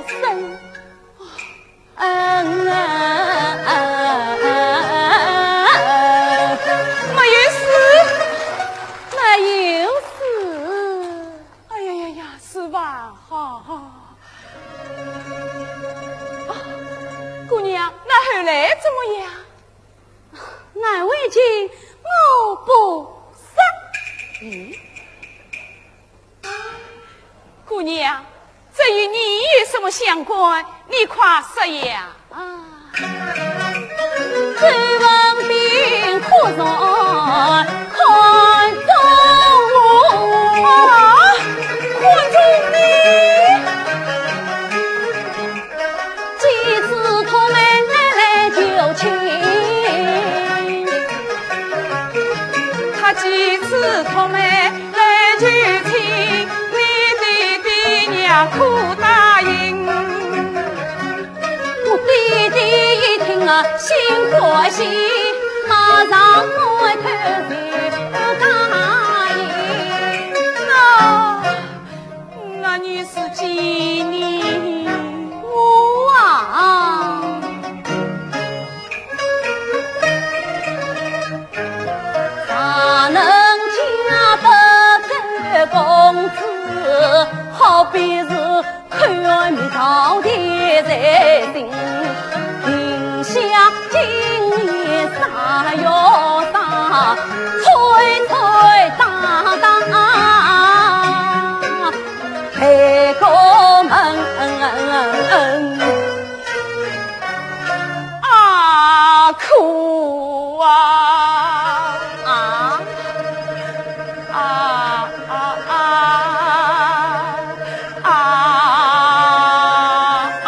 声。没有死，没有死。哎呀呀呀，是吧？哈哈。啊，姑娘，那后来怎么样？ 难为情，我不说。嗯？姑娘，这与你有什么相关？你快说呀！啊，周文宾可曾看中我？啊，看中你？几次托媒来求亲，他几次托媒来求亲，你爹爹娘可答应？ 我爹爹一听啊，心欢喜，马上回头就答应。那，那你是几年？我啊，若能嫁得周公子，好比是 口蜜桃甜在心，停下今夜啥哟啥，吹吹打打陪过门。啊，苦啊！啊？啊，啊，啊。 啊，啊，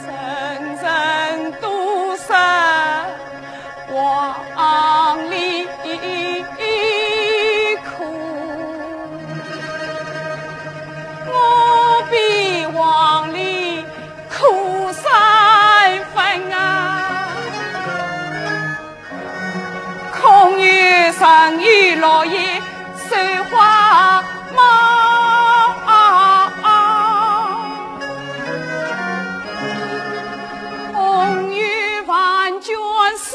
人人都说黄鹂苦，我比黄鹂苦三分啊。 空有成语落叶守花帽，空有万卷诗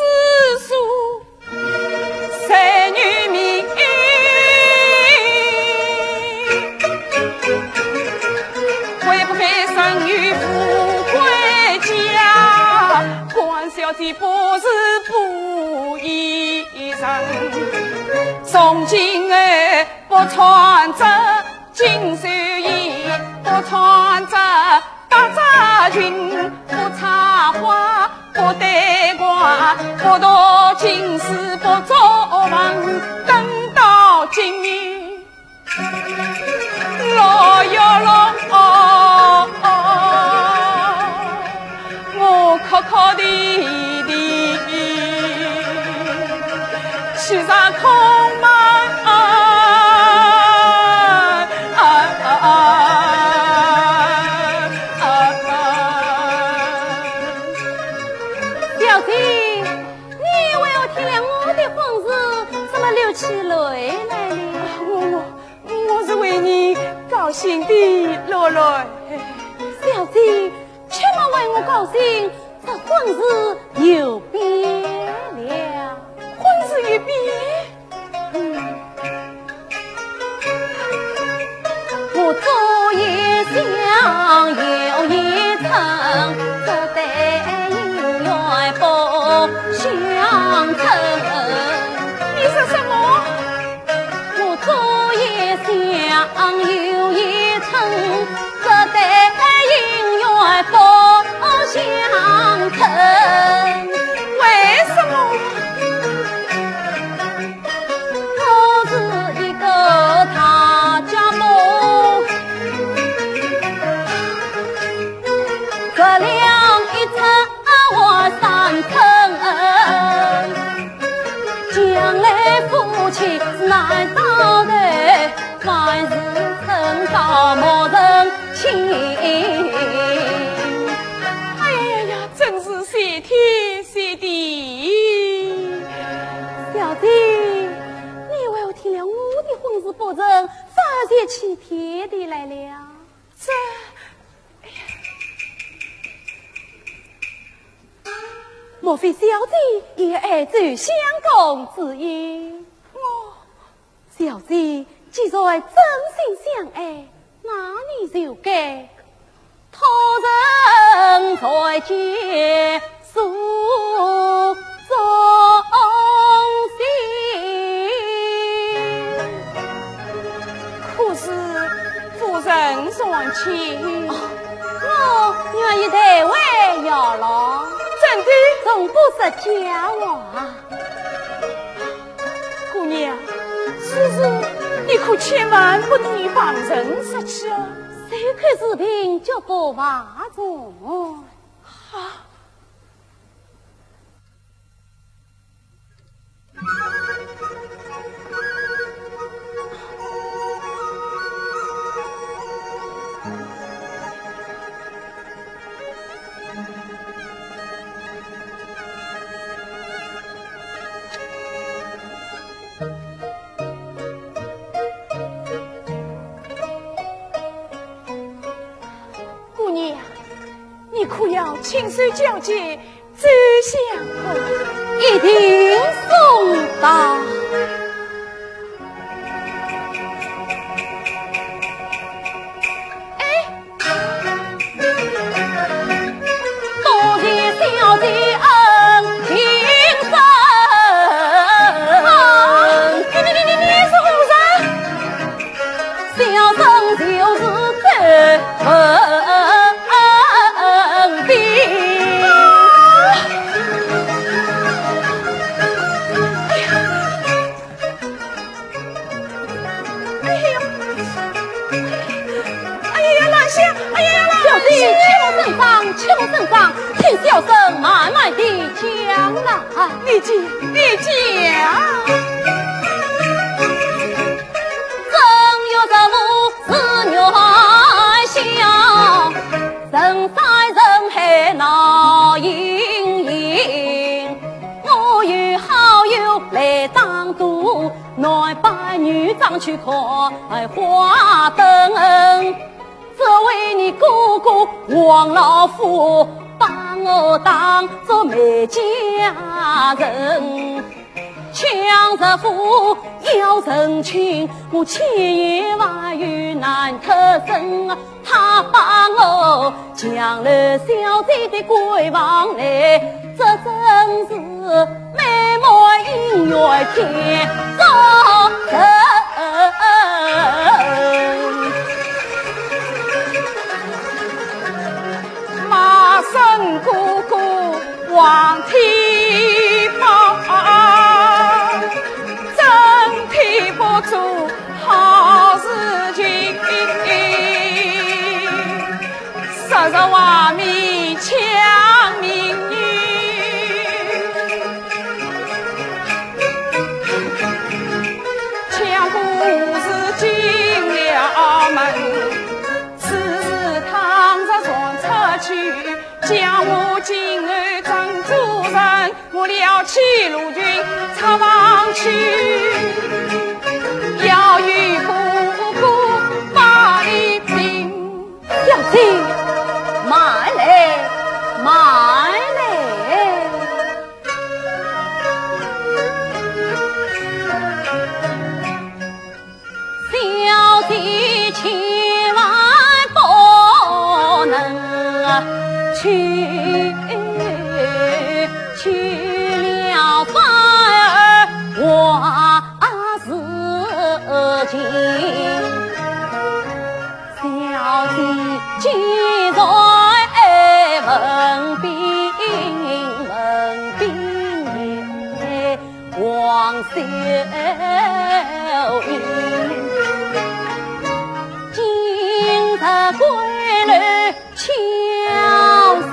书谁与名？会不会生于富贵家？官小姐不是不 一人。从今后不穿这锦绣衣，不穿这百褶裙，不插花，不戴冠，不读经书，不作文，等到今日。 老呀老，我哭哭啼啼，去啥空门？啊啊啊啊！小姐，你为何听了我的婚事，怎么流起泪来了？我，我， 我是为你高兴的落泪。小姐，切莫为我高兴，这婚事又变了。婚事又变？嗯。我左一想，右一寸，这对姻缘不相称。你说什么？ 我左一想，右一寸，这对姻缘不相称。为什么？我是一个大家婆，这两一寸 我三寸，将来夫妻难到头，万事成道莫成亲。哎呀呀，真是谢天谢地。小姐，你为何听了我的婚事不成，反而喜气天地来了？这 莫非小姐也爱周相公之意？我，小姐既然真心相爱，那你就该托人再见诉衷心。可是夫人尚且愿意代为效劳，真的？从不说假话。姑娘，此事你可千万不能与旁人说起啊。守口如瓶，绝不外传。好。 姑娘，你可要亲手交给 周相公。一定送到。哎，多谢小姐恩情深。啊，你，你，你，你，你是何人？ 小生就是周文宾。哎呀，哎呀，哎呀，兰香，哎呀，兰香。小姐，切莫声张，切莫声张，请小生慢慢地讲啦。你讲，你讲。 正月十五是元宵，人山人海闹盈盈。我有好友来打赌，男扮女装去看花灯。只为你哥哥王老虎，把我当作没家人。 抢着富要成亲，我千言万语难脱身啊。他把我强留小姐的闺房来，这真是美梦姻缘天作证。 卖身哥哥黄天豹，真天不做好事情，昨日外面抢民女。 抢过是进了门，此事倘若传出去，叫我今后怎做人？我撩起罗裙出房去，要与哥哥把理平。小姐，慢来，慢来。 小姐千万不能去，去了反而坏事情。 小姐既然问禀，问禀王小英，今日归来敲响。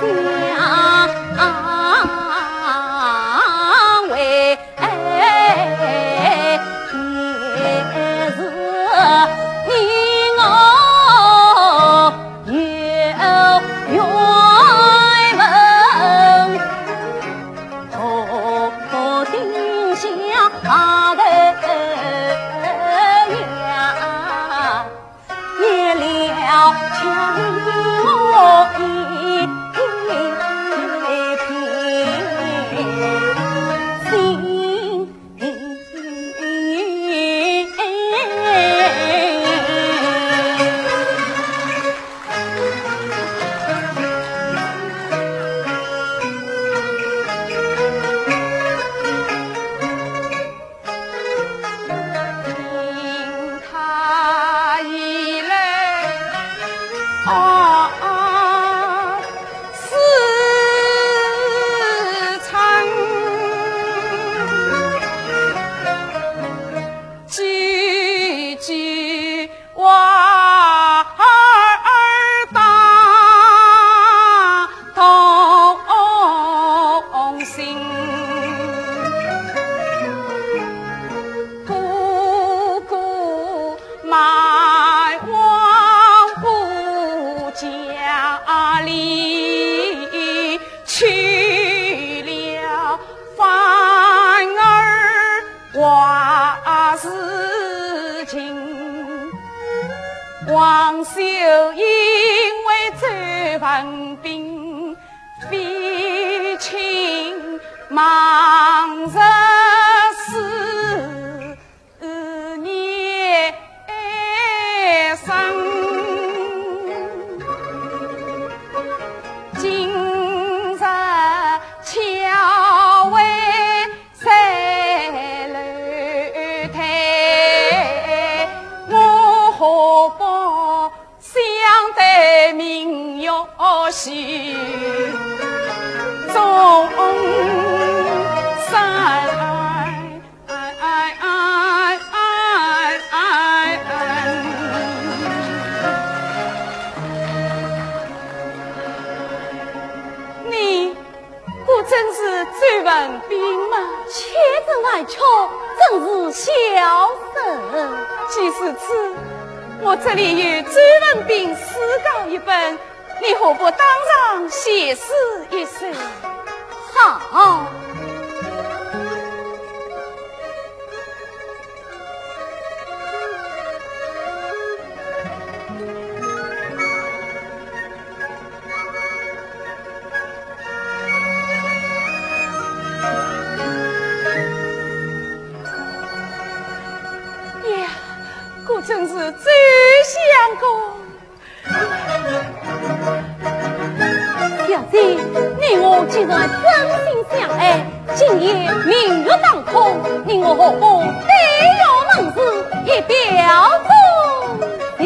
哪里去了？反而话是尽。王修因为周文宾，非亲忙入寺。 念声，今日巧会在楼台，我何不相对明月西，终身。 哎哎哎哎哎哎！你不正是周文宾吗？妾身还确，真是小人。既如此，我这里有周文宾诗稿一本， 你何不当场写诗一首？好。呀，果真是周相公。 小姐，你我既然真心相爱，今夜明月当空，你我何不对月盟誓，以表衷情？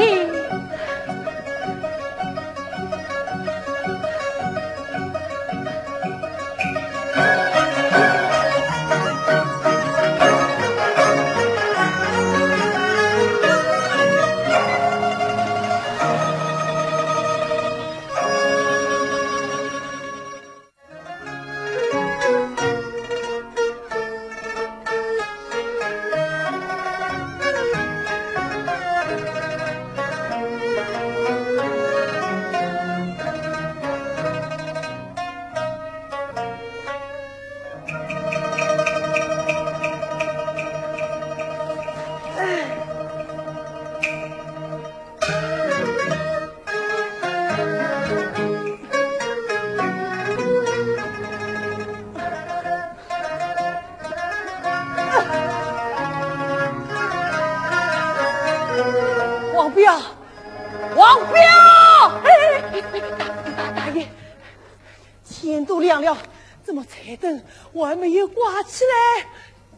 王彪，王彪！哎，哎，哎，大，大，大爷， 天都亮了，怎么彩灯还没有挂起来？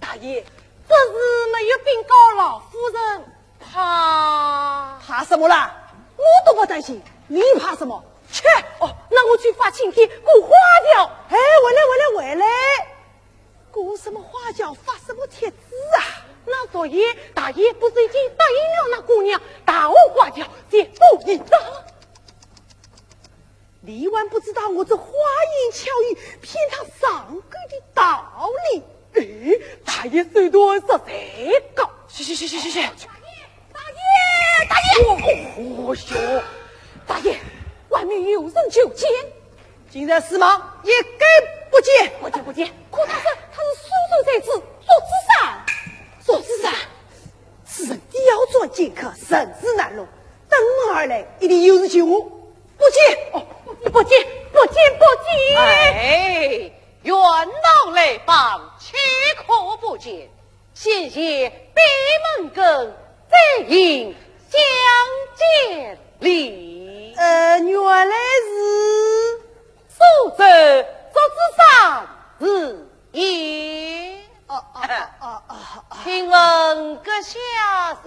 大爷，这是没有禀告老夫人，怕……怕什么啦？我都不担心，你怕什么？切！哦，那我去发请帖，给我花掉。哎，回来，回来，回来！给什么花掉，发什么帖子啊？那昨夜大爷不是已经答应了那姑娘，大花花轿接过一张？ 你还不知道我这花言巧语骗他上钩的道理。哎，大爷手段实在高。去去去去去去！大爷，大爷，大爷！哦，哦哟，大爷，外面有人求见。今日司马一概不见。不见不见，可他说他是书生才子，祝枝山。祝枝山，此人刁钻尖刻，甚是难弄。登门而来，一定有事求我。 不见。哦，不见，不见，不见，不见。哎，远道来访，岂可不见？先谢闭门羹，再行相见礼。呃，原来是苏州祝枝山是也。哦，哦，哦，哦，哦，哦。请问阁下是？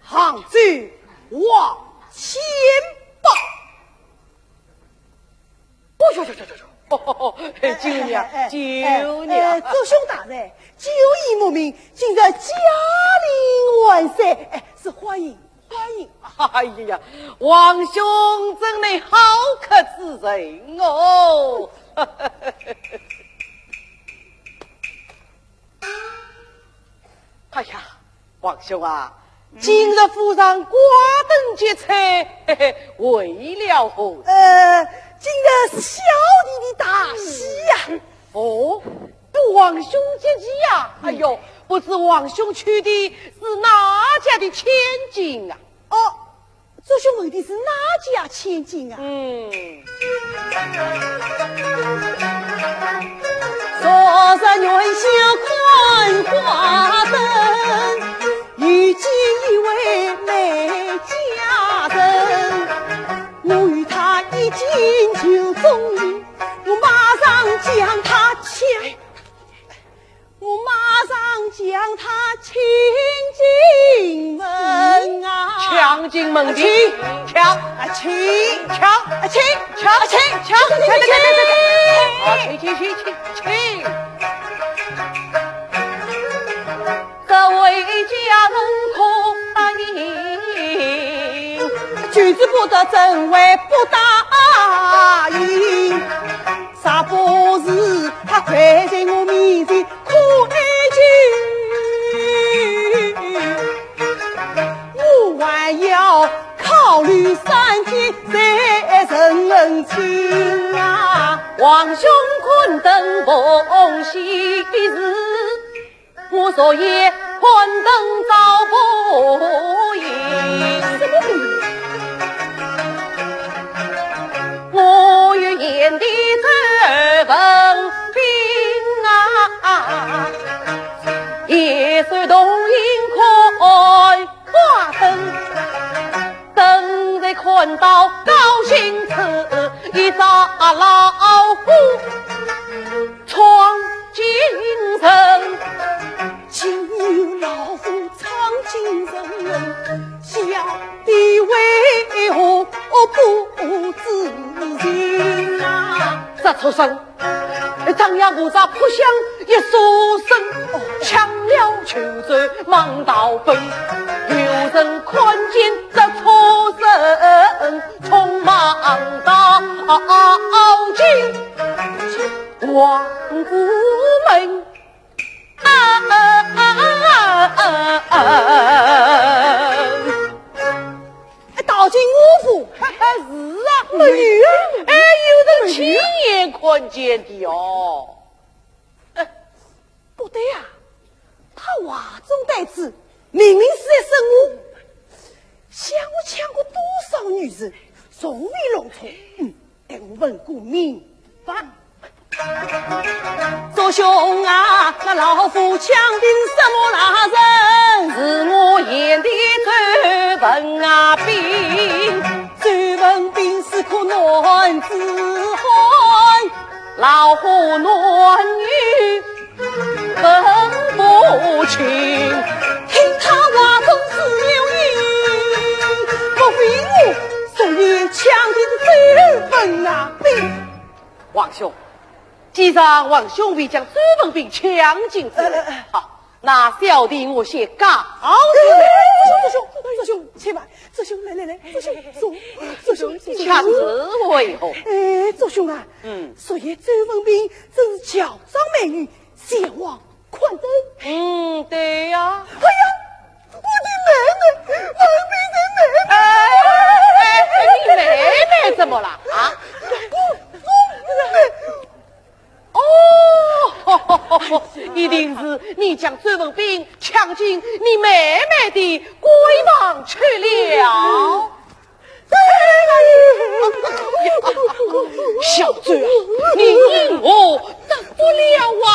杭州王千宝。 哦哟哟哟哟哟！救命啊！哎，哎，哎，哎，救命啊！哎，祝兄大人，久已慕名，今日驾临还山，哎，是欢迎，欢迎。哎呀，王兄真乃好客之人哦！哎呀，王兄啊，今日府上挂灯结彩，嘿嘿，为了何事？呃，今日是小弟的大喜呀。哦，与皇兄结喜呀？哎呦，不知皇兄娶的是哪家的千金啊？哦，祝兄问的是哪家千金啊？嗯。昨日元宵看花灯， 遇见一位美佳人，我与她一见就中意，我马上将她请，我马上将她请进门啊。请进门的，请，请，啊，请，请，啊，请，请，啊，请，请，请，请，请，请，请，请，请，请。 这位佳人可答应？就是不得，怎会不答应？若不是她跪在我面前苦哀求，我还要考虑三天再成亲啊。皇兄看灯奉喜事， 我昨夜看灯照不应。我与贤弟周文宾啊，也是同行看花灯，等在看到高兴处，一只老虎 闯京城。竟有老虎闯京城，小弟为何不知情啊？这畜生，张牙舞爪，扑向一座城，抢了囚车忙逃奔。有人看见这畜生，匆忙逃进 王府门。啊啊啊啊啊啊！哎，逃进我府？是啊，没有啊，哎，有人亲眼看见的哦。哎，不对啊，他话中带刺，明明是在说我。想我抢过多少女人，从未弄错。嗯， 待我问个明白。祝兄啊，那老夫抢的什么大人？是我贤弟周文啊宾。周文宾是个男子汉，老虎男女 分不清。听他话中自有因，莫非我昨夜抢的是周文啊宾？王兄，既然王兄未将周文宾抢进府，呃，呃，呃。好，那小弟我先告辞。哎，祝兄，祝兄，祝兄，且慢，祝兄，来来来，祝兄，祝，祝兄，祝兄。却是为何？哎，祝兄啊，嗯。昨夜周文宾真是乔装美女， 前往看灯。嗯，对呀。哎呀，我的妹妹，文宾的妹妹。哎，哎，哎，你妹妹怎么了啊？我，我，我。哦，一定是你将周文宾抢进你妹妹的闺房去了。 小周啊，你因何得不了啊？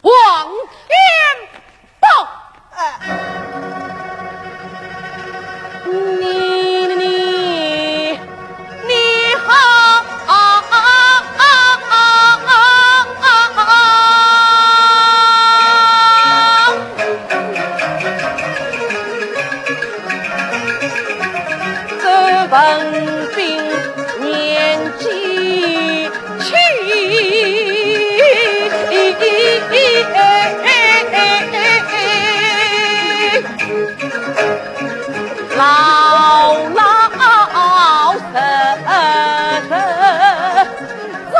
王天豹，你，你，你好。 周文宾年纪轻，老老实实中。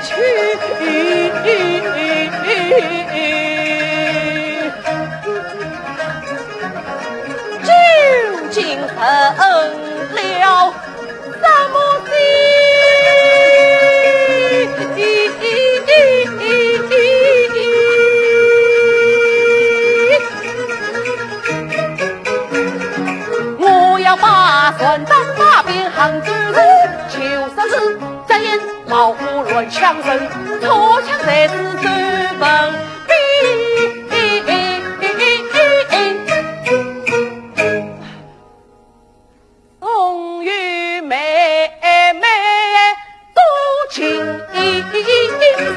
去，究竟成了什么心？我要把船到那边杭州城，就是这样老虎乱枪人，错枪才是周文宾。终于妹妹多情一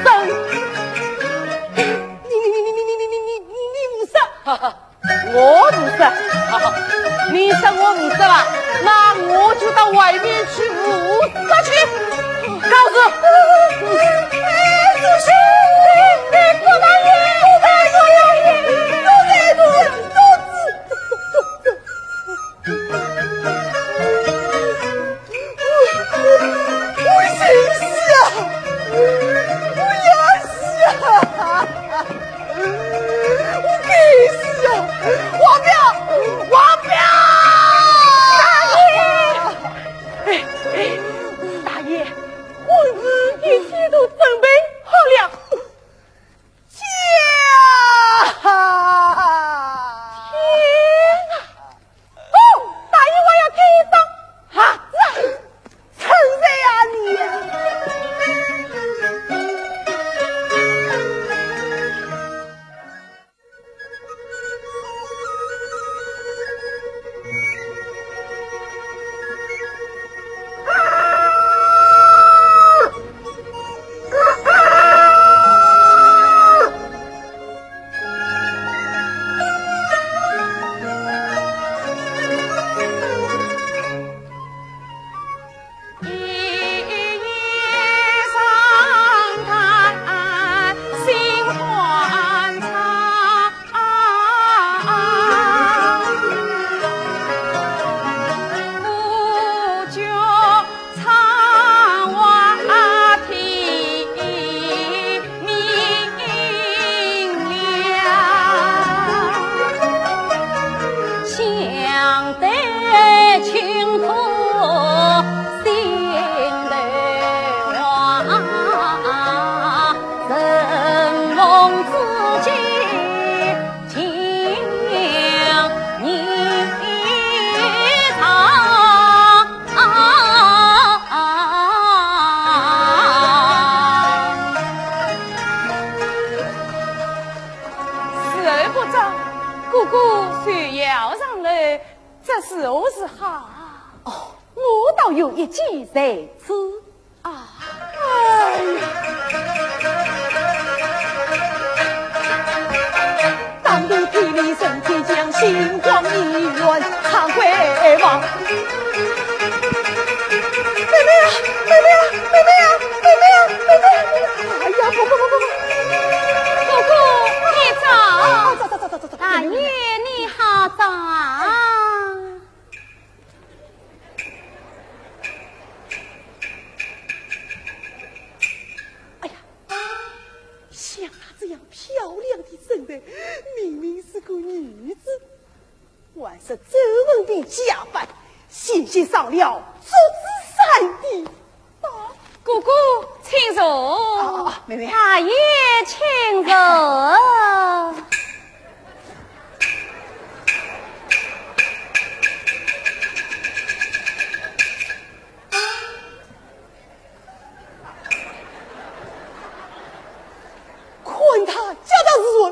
生。你你你你你你你你你你你你不是？哈哈。 我不是。你说我不是吧？那我就到外面去不是去。告辞。哎，不是，哎，哎，郭大爷，郭大爷，郭大爷，郭大爷。我，我寻死啊！我要死啊！我该死啊！王彪，王彪！大爷，哎，哎，大爷，婚事一切都准备好了。 天啊！哦，大爷，我要开刀！啊，是啊，陈三啊你！ 时候不早，哥哥就要上楼，这是何时好？哦，我倒有一计在此。啊，哎呀！ 妹妹啊，妹妹啊，妹妹啊，妹妹啊，妹妹啊！哎呀，不不不不不！哥哥，你早。啊，早早早早早早！大爷，你好早啊！ 哎呀，像她这样漂亮的身材，明明是个女子，还是周文宾假扮，险些上了捉子山的当。哥哥，请坐。啊，啊，啊，妹妹。大爷，请坐。 看他脚踏实地，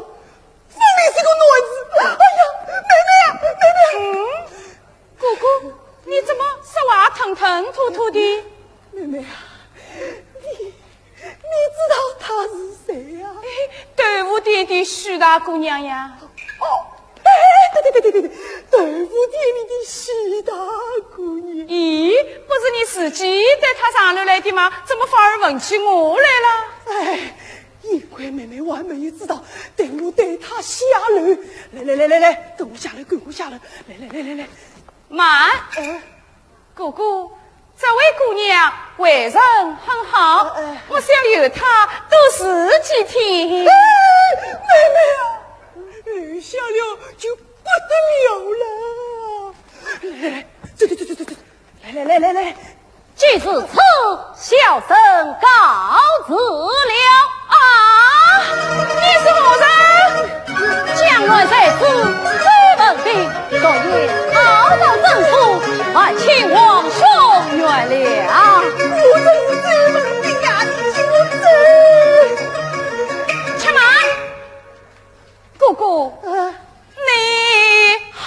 分明是个男子。哎呀，妹妹啊，妹妹啊！嗯，哥哥，你怎么说话吞吞吐吐的？妹妹啊，你，你知道他是谁呀？哎，豆腐店的许大姑娘呀。哦， 哎，对对对对对对，豆腐店里的许大姑娘。咦，不是你自己带她上楼来的吗？怎么反而问起我来了？哎，幸亏妹妹还没有知道，等我带她下楼。来来来来来，跟我下楼，跟我下楼。来来来来来。慢。嗯？哥哥，这位姑娘为人很好，呃，呃。我想留她多住几天。哎，妹妹啊，留下了就不得了了。来，来，来，走，走，走，走，走，走。来，来，来，来，来。既是此，小生告辞了。啊，你是何人？ 江南才子周文宾，昨夜鏖到政府，还请皇兄原谅。我真是周文宾呀，你听我说。且慢，哥哥，啊。你好。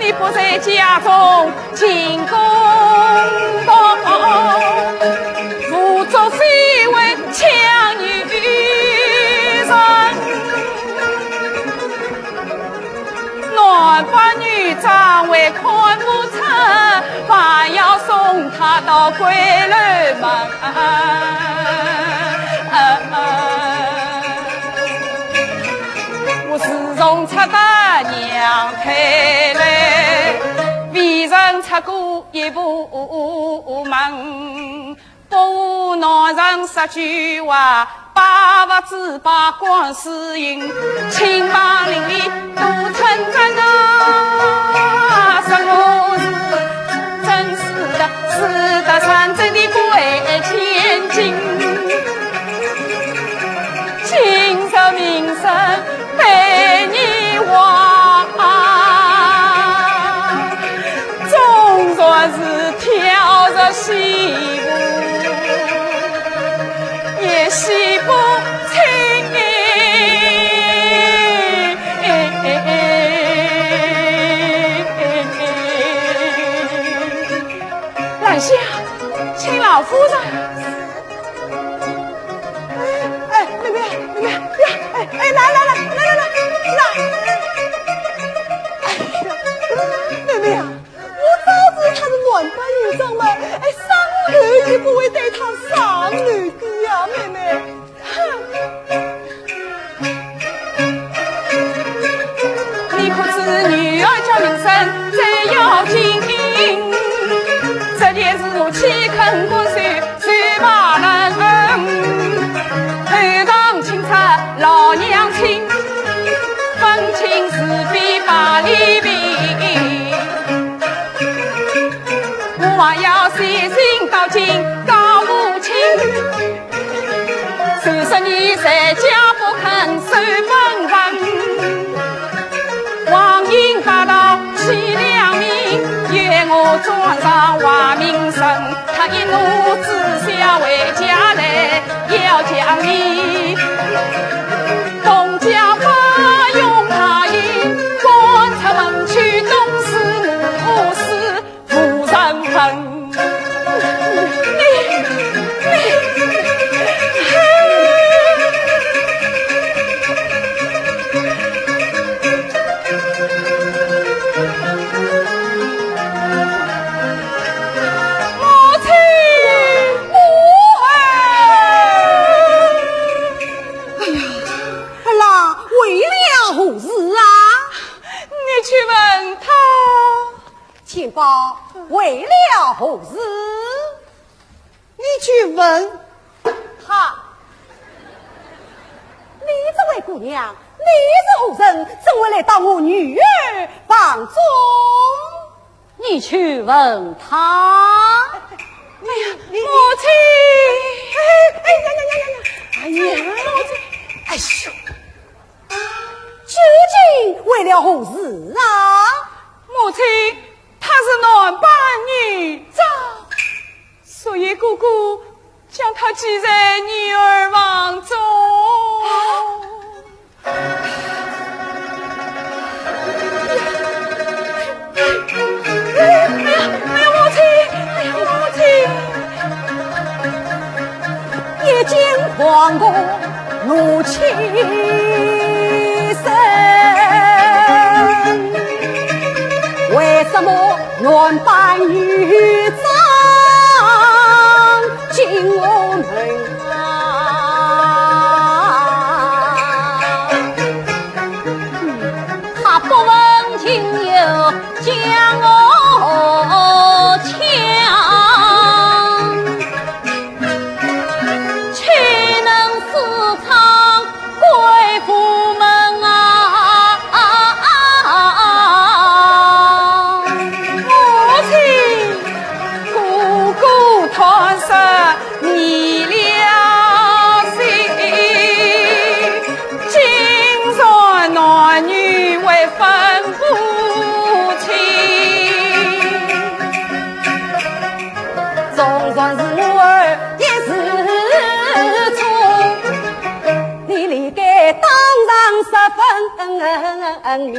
你不在家中 尽公道，无足非为强女人。男扮女装为看不成，还要送她到闺楼门。我自从出得娘胎来，未曾出过 一步门，不男人说句话，百发之百官司赢，亲朋邻里都称赞啊。说我是真是的，是得上真的不爱千金。 今朝名声被你忘，纵然是挑着媳妇，也洗不清。兰香，请老夫人。 哎，妹妹，妹妹呀，哎，哎，来来来来来来来，哎呀，妹妹呀，我早知她是男扮女装嘛，哎，生来就不会对她上流的呀，妹妹。哼！ 你可知女儿家名声最要紧，这件事我岂肯不说，谁怕人。后堂请出老娘亲，分清是非把理平。我还要写信到京告父亲， 就说你在家不肯守本分，荒淫霸道欺良民，怨我专上坏名声。她一怒之下回家来要将你，东家不用她引，赶出门去，东施母施 无人疼。你，你，母亲，母后。哎呀，儿啊，为了何事啊？你去问她。 钱宝，为了何事？你去问她。你这位姑娘，你是何人？怎会来到我女儿房中？你去问她。哎呀，你，母亲！哎，哎呀呀呀呀呀！哎呀，母亲！哎呦，究竟为了何事啊？ 母亲，她是男扮女装，所以哥哥将她寄在女儿房中。哎呀，哎呀，母亲，哎呀，母亲。望我母亲生，为什么原扮女装进我门啊？他不问情由将我抢。 岂能私闯贵妇门啊？母亲，哥哥断说你了心，竟然男女未分不清。 纵然是我儿也是错，你理该当场十分明。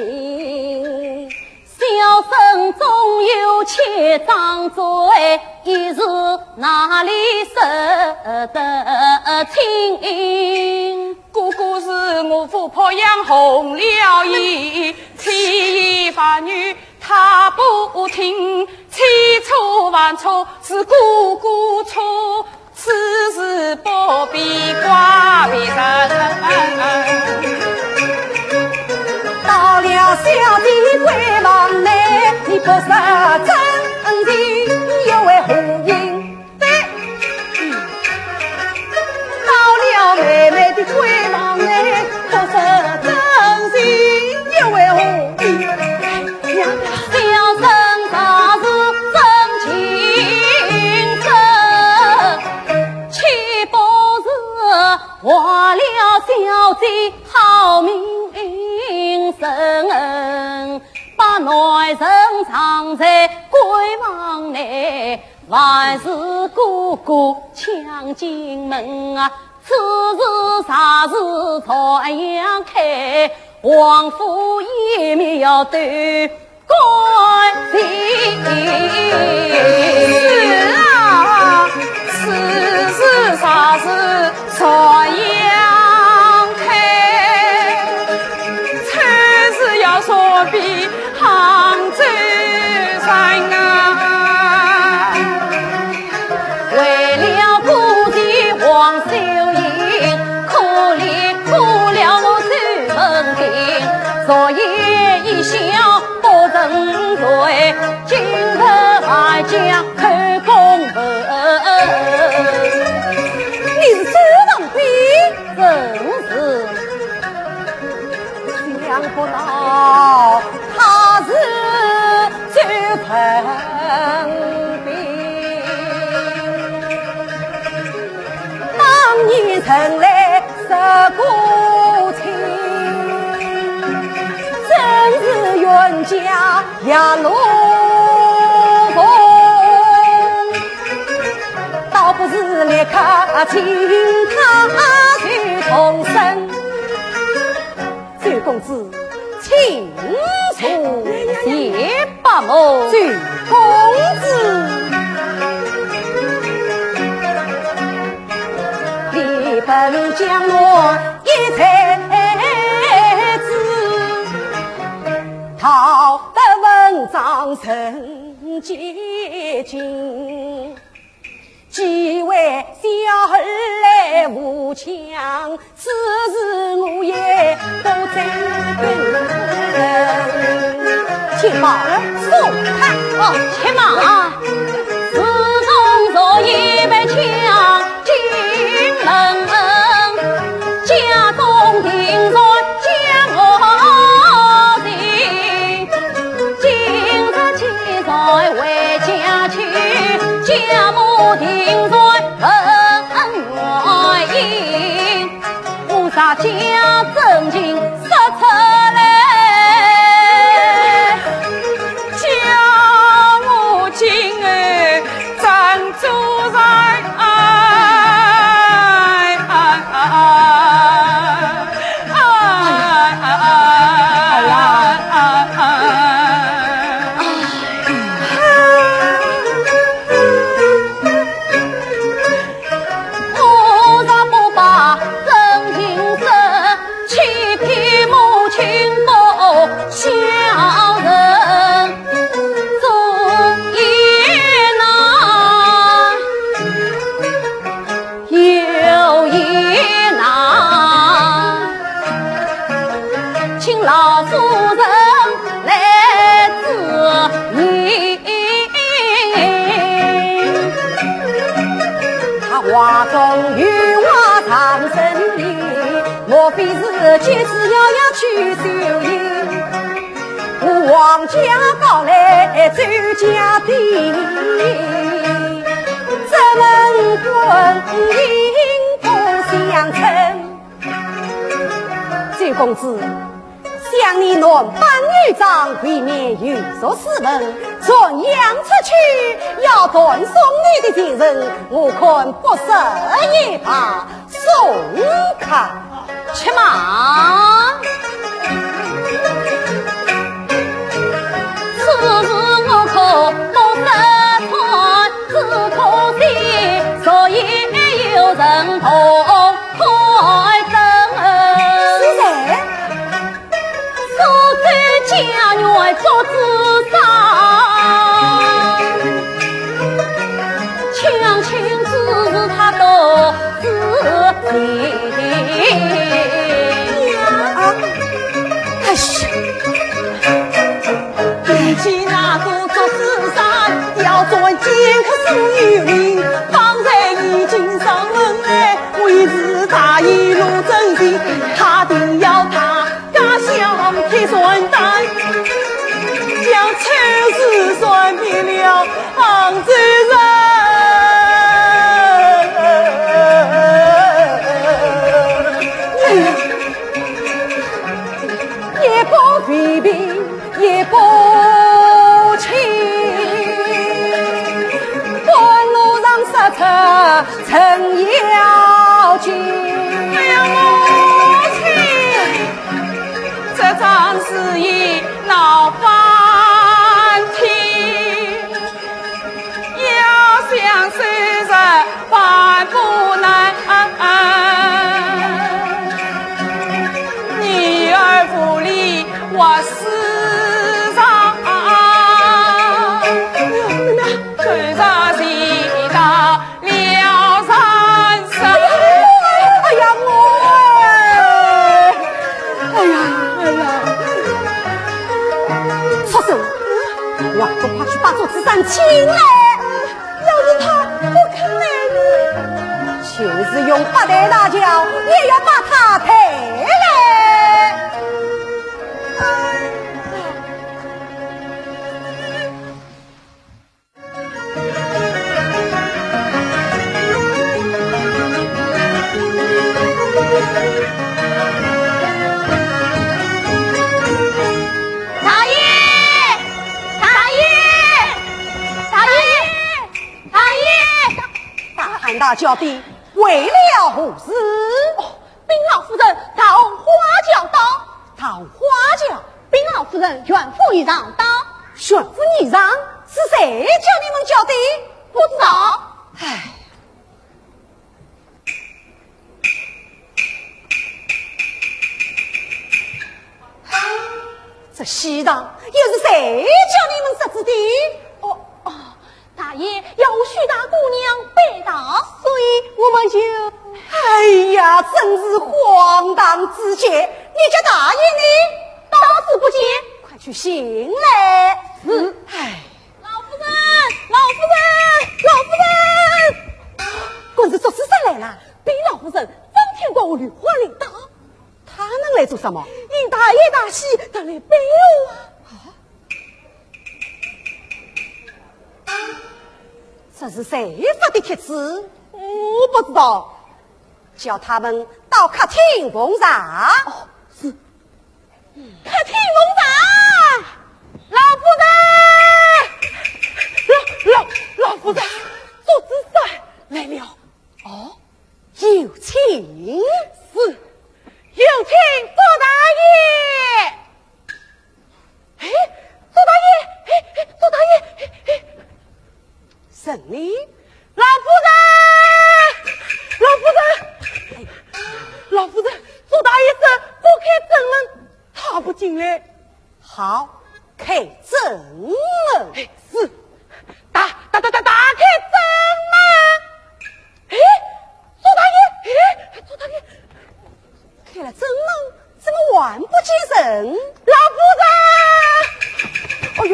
小生纵有千张嘴，一时哪里说得清？哥哥是我父鄱阳红了意，千言万语 他不听，千错万错是哥哥错，此事不必怪别人。到了小姐闺房内，你不说真情，又为何因？ 对。到了妹妹的闺房内，不说真情又为何意？小生若是真情真，岂不是坏了小姐好名声？把男人藏在闺房内， 还是哥哥抢进门啊，此事若是传扬开，王府也要对官司。是啊，此事若是传扬开，此事要说遍杭州城啊。 为了顾及王秀英，可怜苦了我周文定，昨夜一宵不曾睡，今日还将口供问。你是周文定？正是。 想不到他是周文定，当年曾来说过亲，真是冤家夜路逢，倒不如立刻请他去动身。 周公子，请坐。谢伯母。周公子。你本将我一才子，道德文章人皆敬。 既为小儿来扶墙，此事我也不争。且慢，送他。哦，且慢啊！自从昨夜被抢进门，家中定然将我寻。 今日既然回家去，家母定然问原因。我若将真情说出来，家母竟请老夫人来指引。她话中有话藏深意，莫非是今日要要去修行？我王家高来周家的，怎能婚姻不相称？ 周公子，想你男扮女装，未免有辱斯文，传扬出去，要断送你的前程，我看不如一罢，送客且慢。此事我可不说穿，只可惜，所以有人同 开灯。是谁？苏州解元祝枝山，相亲之事他都知情。啊，哎呀！ 提起那个祝枝山，要转见客苏有朋，方才已经上门来，我已是大义路真情，他定要他家乡铁船担，将丑事转给了杭州人。哎呀，也不避避 也不清，半路上说出真要紧。哎呀，母亲，这桩事已闹翻天，要想收拾 万不能，女儿无力活世上。哎呀，妹妹，走上前到了人生。哎呀，我哎！哎呀，哎呀！畜生！我还不快去把祝枝山请来！ 要是他不肯来呢？就是用八抬大轿，也要把他抬来。大爷！大爷！大爷！ 大爷！大喊大叫的为了何事？哦，禀老夫人，桃花轿到。桃花轿？禀老夫人，袁府仪仗到。袁府仪仗？是谁叫你们叫的？不知道。唉。 这喜糖又是谁叫你们设置的？哦，哦，大爷要许大姑娘拜堂，所以我们就……哎呀，真是荒唐之极！你家大爷呢？到此不见，快去寻来。是。唉。 老夫人，老夫人，老夫人！官人祝枝山来了，禀老夫人，张天官和绿花来到。他们来做什么？因大爷大喜，特来拜候啊。啊？这是谁发的帖子？我不知道，叫他们到客厅奉茶。哦，是。 客厅奉茶，老夫人，老，老，老夫人，祝枝山来了。哦，有请。是，有请祝大爷。哎，祝大爷，哎，哎，祝大爷，哎，哎。 什么？老夫人，老夫人，老夫人，祝大爷说不开正门，他不进来。好，开正门。哎，是。打，打，打，打，打开正门。哎，祝大爷，哎，祝大爷，开了正门，怎么还不见人？老夫人！哎呦，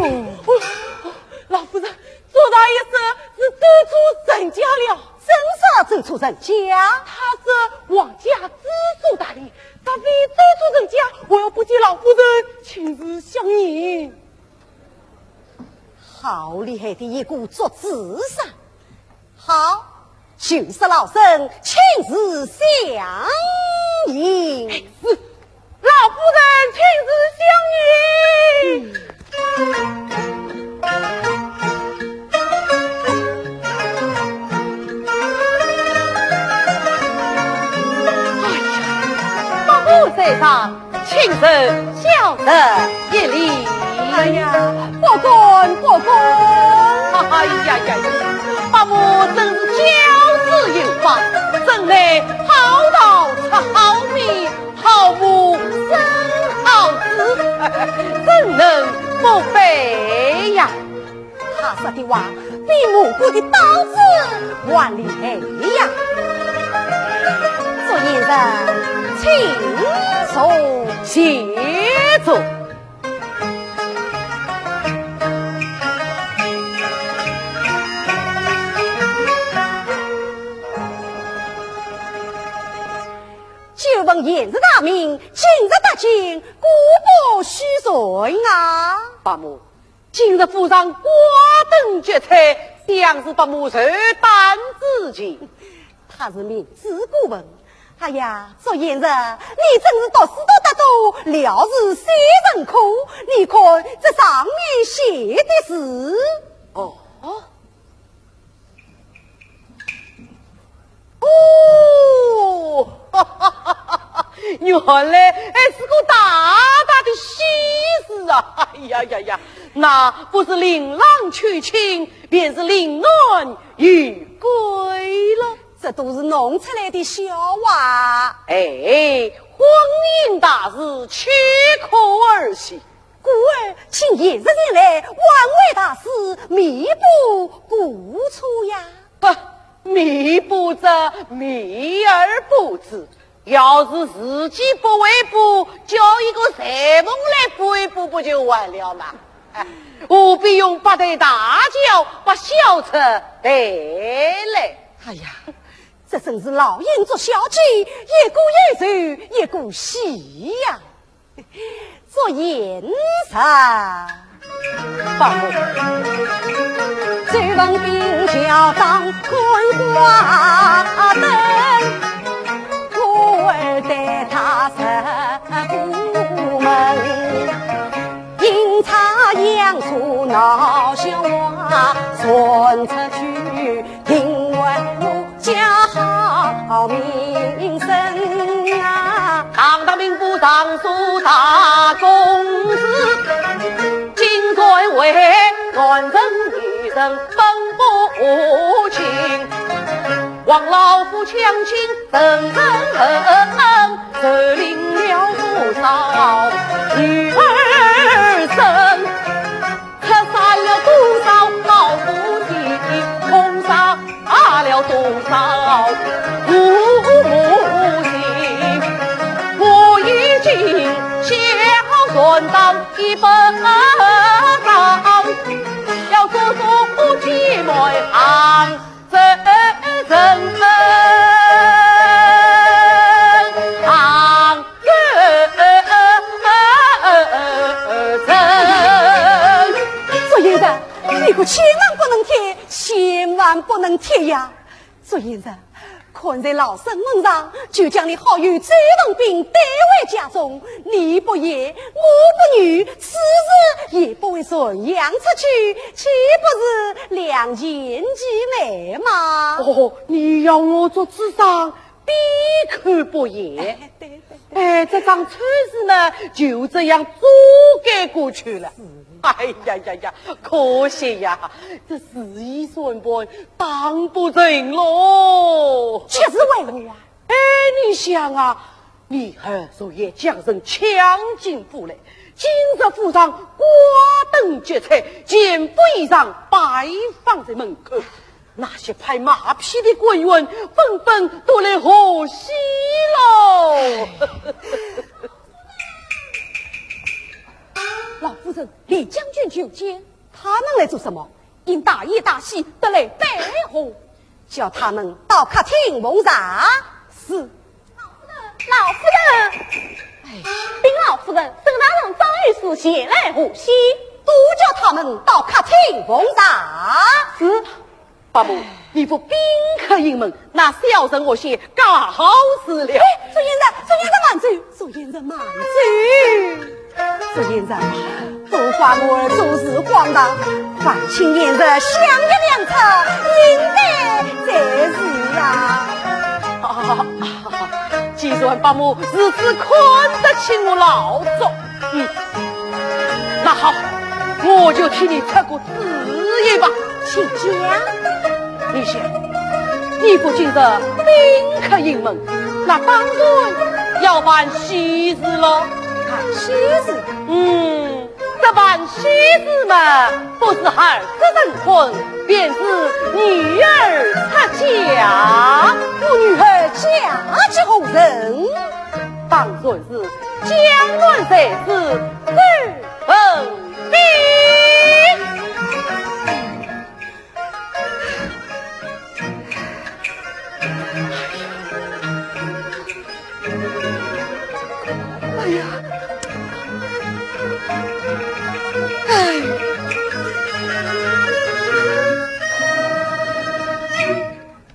老夫人，周大爷是，是走错人家了。怎说走错人家？他是王家知府大人，他非走错人家，还要不见老夫人亲自相迎。好厉害的一个捉智商！ 好，就说老身亲自相迎。哎，是，老夫人亲自相迎。哎呀，伯母在上， 请受小侄一礼。哎呀，不敢，不敢。哎呀呀呀，伯母真是教子有方，真乃好桃出好蜜，好母生好子，怎能不配呀？ 他说的话比磨过的刀子还厉害呀。祝贤人，请坐。谢坐。久闻贤侄大名，今日得见，姑不许罪啊。伯母， 今日府上挂灯结彩，想是伯母寿诞之期。他是明知故问。哎呀，祝贤人，你真是读书读得多，料事虽然苦，你看这上面写的字。哦，哦， 哦，原来还是个大大的喜事啊！哎呀呀呀，那不是令郎娶亲，便是令男迎归了。这都是弄出来的笑话。哎，婚姻大事，岂可儿戏？故而请贤侄前来，挽回大事，弥补过错呀。 不，弥补则弥而不之，要是自己不回补，叫一个裁缝来补一补，不就完了吗？哎，何必用八抬大轿把小车抬来？哎呀，这真是老眼捉小鸡，一个忧愁，一个喜呀。 祝贤人。报，周文宾校长看挂灯，我儿带他入府门，阴差阳错闹笑话，传出去，定为我 家好名声啊。堂堂兵部尚书大公子，竟然为男人女人分不清，王老夫强亲成人恩，受领了不少女儿身。 刺杀了多少老夫妻，痛杀了多少父母心。我已经孝顺到一百张，要做做姐妹行。 这人分行人。祝贤人，你可千万不能贴，千万不能贴呀！祝贤人，看在老身份上，就将你好友周文宾带回家中，你不言，我不语，此事也不会传扬出去，岂不是两全其美吗？哦，你要我做智商，闭口不言。对，对，对。哎，这桩丑事呢，就这样遮盖过去了。哎呀呀呀，可惜呀，这时移算盘打不成喽。却是为何啊？哎，你想啊，你儿昨夜将人抢进府来，今日府上挂灯结彩，全副仪仗摆放在门口，那些拍马屁的官员纷纷都来贺喜喽。老夫人，李将军求见。他们来做什么？因大宴大喜，特来拜贺。叫他们到客厅奉茶。是。老夫人，老夫人。哎，禀老夫人，沈大人、张御史前来贺喜。都叫他们到客厅奉茶。是。 伯母，你不宾客盈门，那小人我先告辞了。哎，祝贤人，祝贤人慢走，祝贤人慢走。祝贤人啊，都怪我儿做事荒唐，万青年日想一两出，应该才是啊。啊，既然伯母如此看得起我老祝， 嗯，那好，我就替你出个主意吧。请讲。你想，你不今日宾客盈门，那当然要办喜事喽。办喜事？嗯，这办喜事嘛，不是孩儿成婚，便是女儿出嫁。我女儿嫁给何人？当然是 江南才子周文宾。哎呀，哎。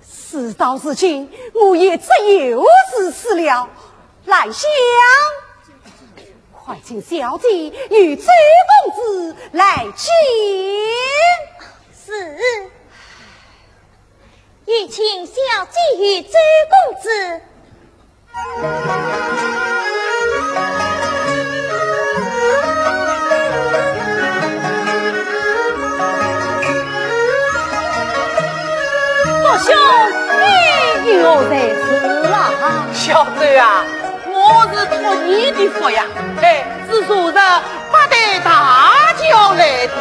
事到如今，我也只有如此了。兰香， 快请小姐与周公子来见。是。有请小姐与周公子。祝兄，你有何在此啊？小周啊， 我是托你的福呀，哎，是坐着八抬大轿来的。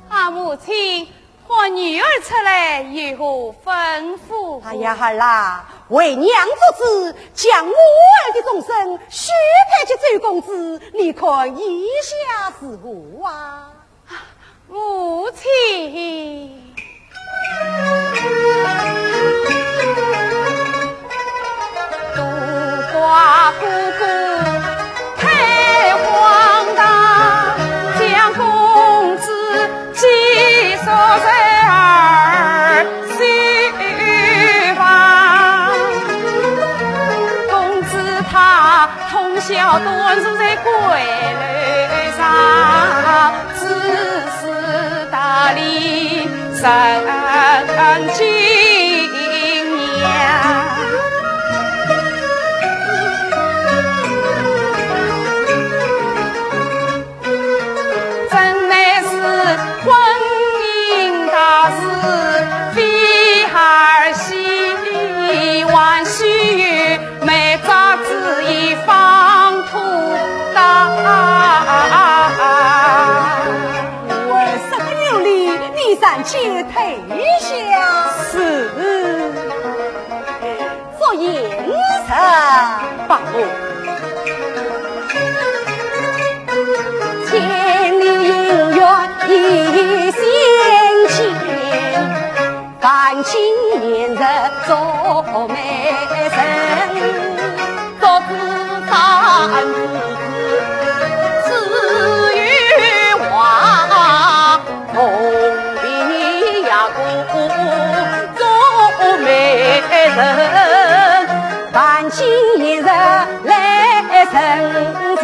啊，母亲，唤女儿出来有何吩咐？哎呀，孩儿啊，为娘做主，将我儿的终身许配给周公子，你看意下如何啊？ 母亲。都怪哥哥太荒唐，将公子寄宿在二 西房。公子他通宵端坐在闺楼上，只是大礼三敬呀。 真乃是婚姻大事，非儿戏，还须有媒妁之言方妥当。我说不有理，你暂且退下。是。 祝贤人。伯母。千里姻缘一线牵，万金年日做媒人，做仔三子，只有我 同病也苦做媒人，万金年日来成亲。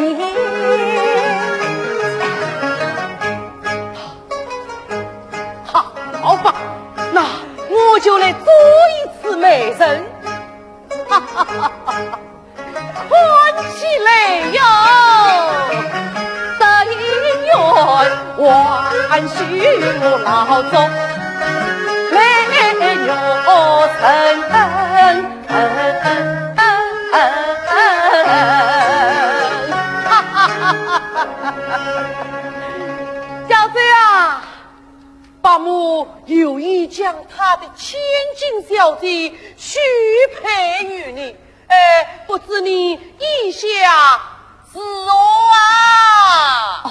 好吧，那我就来做一次媒人。 看起来哟，这姻缘还需我老祝来成。小周啊，伯母有意将她家的千金小姐许配于你，哎，不知你意下如何啊？哦，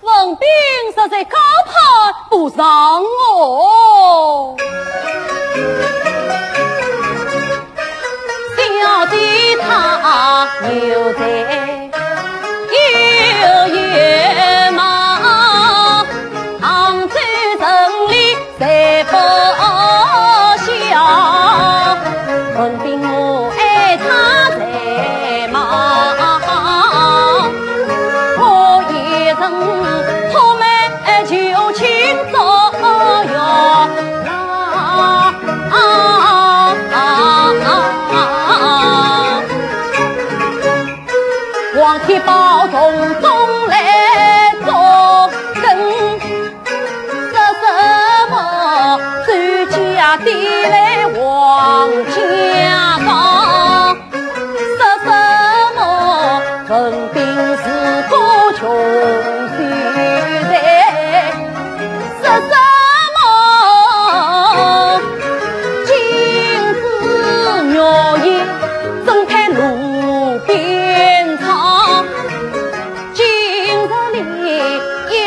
文凭实在高攀不上哦。小姐她有才 有月貌，杭州城里谁不晓？文凭我爱她才貌，我一人托媒求亲作哟。 皇天保从中来作梗，说什么周家地来王家高，说什么文凭是个穷秀才。 说什么金枝玉叶，怎配路边草？今日里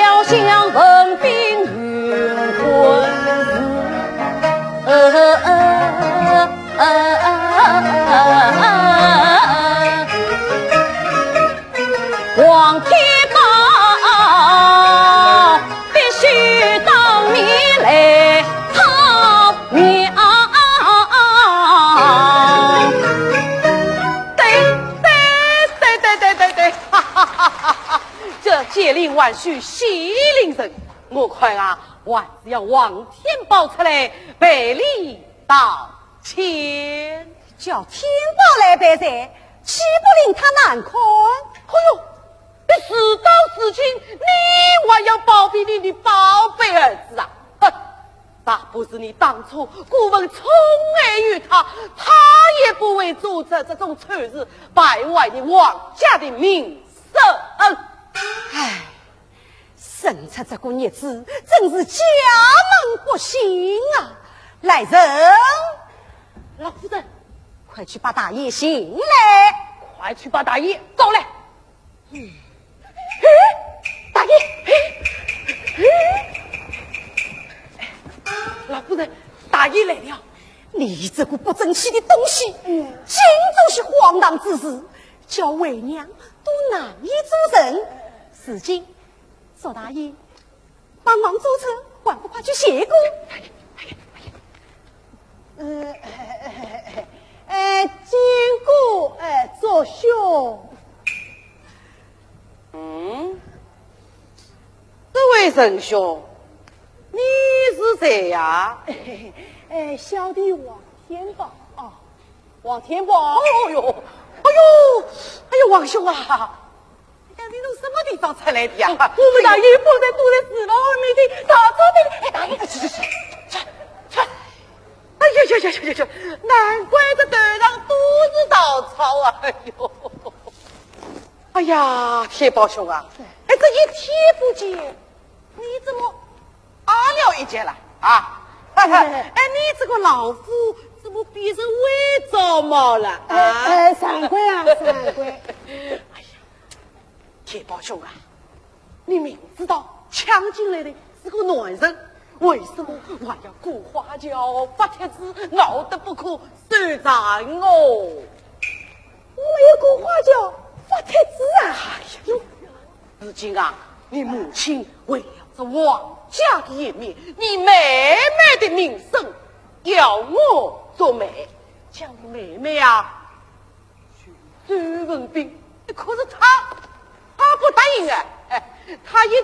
要想文凭云昆树。呃呃呃呃呃呃 皇天保，必须当面来讨饶。对，对，对，对，对，对，哈哈哈哈哈！这解铃还须系铃人，我看啊，还是要皇天保出来赔礼道歉。 叫天保来赔罪，岂不令他难看？哎呦，你事到如今，你还要包庇你的宝贝儿子啊？哼，若不是你当初过分宠爱于他，他也不会做出这种丑事，败坏你王家的名声。唉， 生出这个孽子，真是家门不幸啊！来人，老夫人，快去把大爷寻来。快去把大爷找来。嗯。哎，大爷，哎，哎，老夫人，大爷来了。你这个不争气的东西，嗯。竟做些荒唐之事，叫为娘都难以做人。如今 祝大爷，帮忙做主，还不快去谢过？呃，呃，见过，呃，祝兄。嗯，这位仁兄，你是谁呀？呃，小弟王天保。哦，王天保。哦哟，哎呦，哎呦，王兄啊， 哎呀，你从什么地方出来的呀？我们大爷不在，躲在书房里面的，逃走的。哎，大爷，去去去去去！哎呀呀呀呀呀呀！难怪这头上都是稻草啊！哎呦，哎呀，天保兄啊，哎，这一天不见，你怎么矮了一截了啊？哎，你这个老夫怎么变成歪着毛了啊？哎，哎，惭愧啊，惭愧。哎呀， 天保兄啊，你明知道抢进来的是个男人，为什么还要裹花轿、发帖子，闹得不可收场哦？我没有裹花轿、发帖子啊！哎呀，如今啊，你母亲为了这王家的颜面，你妹妹的名声，要我做媒，叫你妹妹啊， 周文宾，可是他，他不答应啊！哎，他一定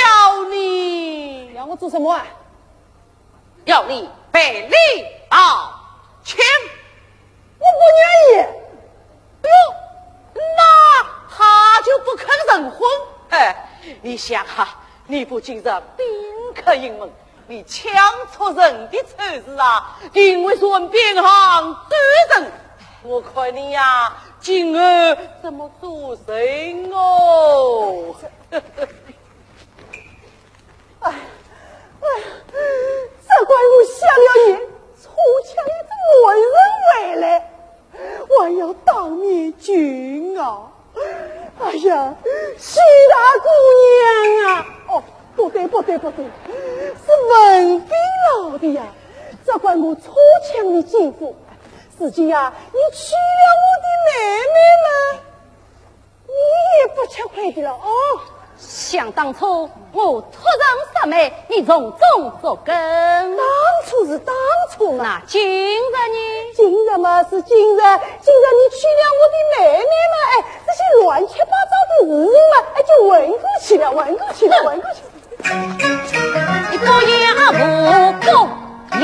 要你，要我做什么啊？要你赔礼道歉。我不愿意。哎呦，那他就不肯成婚。哎，你想啊，你不进入宾客胥门， 你抢错人的丑事啊，定会传遍杭州城。我看你呀，今后怎么做人哦？哎，哎，这只怪我瞎了眼，差抢一个男人回来，我还要当面求饶。哎呀，许大姑娘啊！哦，不对，不对，不对，是文斌老弟呀！只怪我差抢你几步，如今呀，你娶了我的妹妹了，你也不吃亏的了哦。想当初我托人杀妹，你从中作梗。当初是当初嘛。那今日呢？今日嘛是今日，今日你娶了我的妹妹嘛，哎，这些乱七八糟的事情嘛，哎，就混过去了，混过去了，混过去了。 一个也不公也不仁，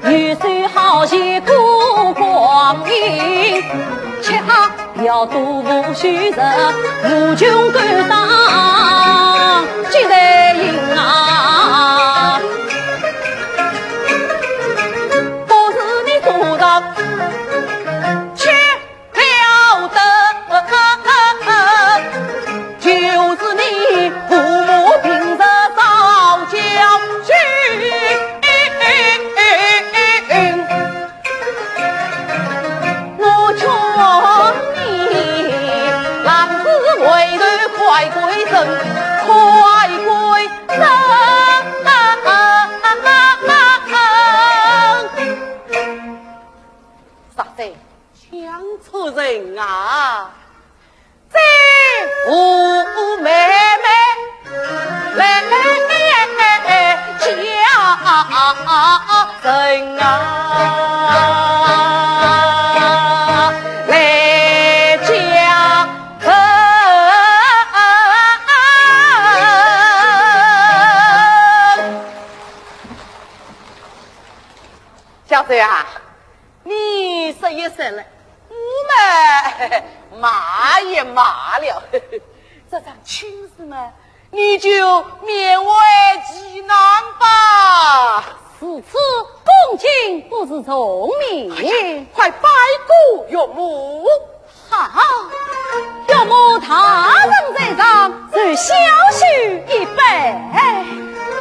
女婿好像过光阴，吃他要多无虚实，无穷够当几代人啊。不是你做的，吃 了得，就是你父母平日早教训。我劝你，郎子回头快归正，快归正。啥子？ 想错人啊！这我妹妹来嫁人啊，来嫁人。小周啊， 你说一说了，我们骂也骂了，这桩亲事嘛，你就勉为其难吧。如此恭敬不如从命。哎呀，快拜过岳母。 好，岳母大人在上，受小婿一拜。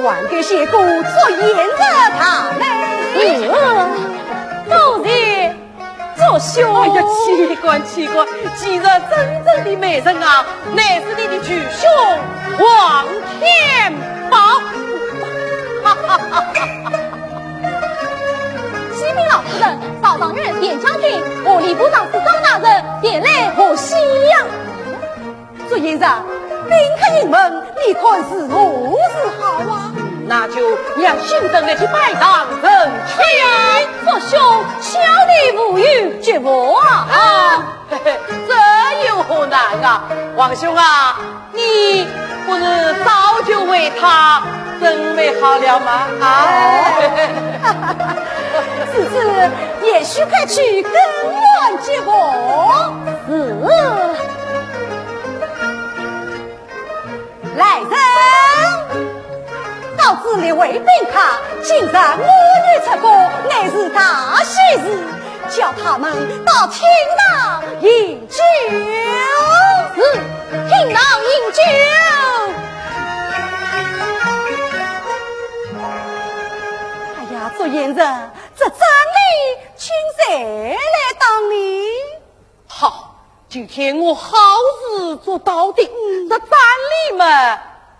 还给谢姑祝贤侄大礼。嗯，多谢祝兄。哎呀，岂敢岂敢，既然真正的媒人啊，乃是你的舅兄王天豹。哈哈哈哈哈！ 启禀老夫人，赵状元、田将军和礼部尚书张大人前来贺喜呀。祝贤侄，宾客盈门，你看如何是好啊？那就让新人来去拜堂成亲。祝兄，小弟无有绝话啊。啊，这有何难啊？王兄啊， 你不是早就为她准备好了吗？啊？此事贤婿快去更换吉服。是。来人，告知列位宾客，今日我女出阁，乃是大喜事，叫他们到厅堂饮 酒。是，厅堂饮酒。哎呀，祝贤侄，这张礼请谁来打理？好，今天我好事做到的，嗯。这张礼嘛，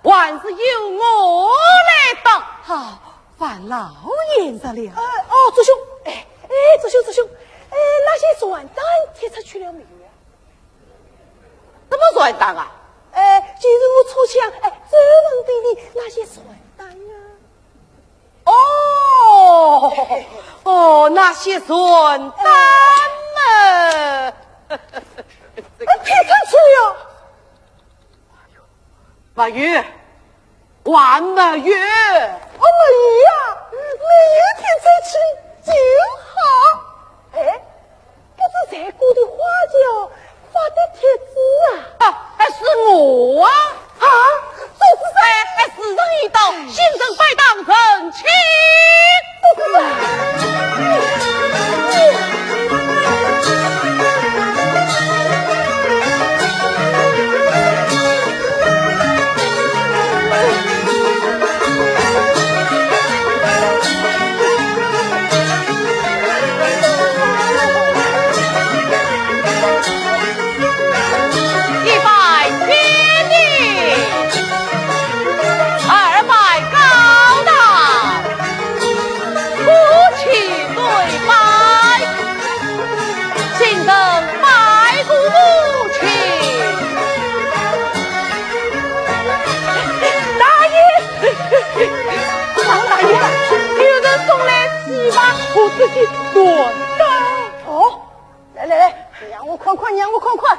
还是由我来打。好，烦劳贤侄了。呃，哦，祝兄，哎，哎，祝兄，祝兄，哎，那些传单贴出去了没有呀？ 什么传单啊？哎，就是我差抢，哎，周文斌的那些传单啊。哦，哦，那些传单嘛。哎，贴出去了。哎呦，白玉， 还没有。哦，没有呀，没有贴出去就好。哎，不知谁家的花轿发的帖子啊？啊，哎，是我啊。啊，就是谁？哎，哎，时辰已到，新人拜堂成亲。这些短刀。哦，来来来，让我看看，让我看看。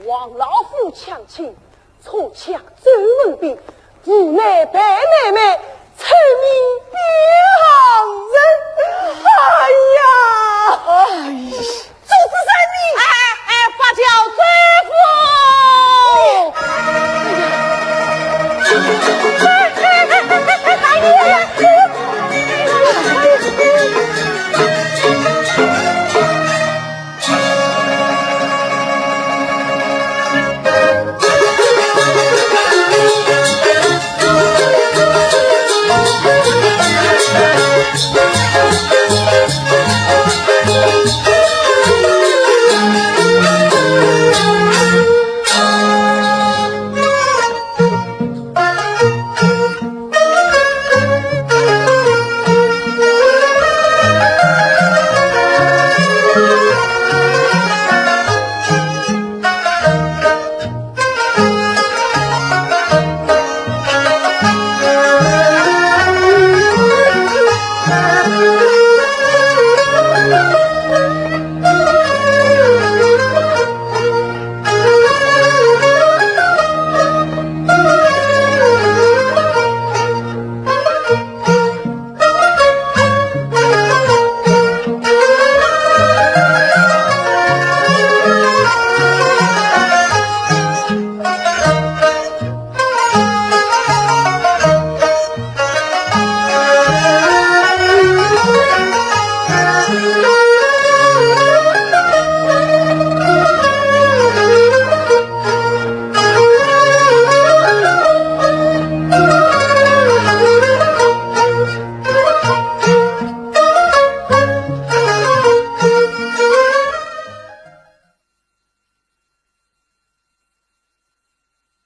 王老夫抢亲，错抢周文宾，无奈被妹妹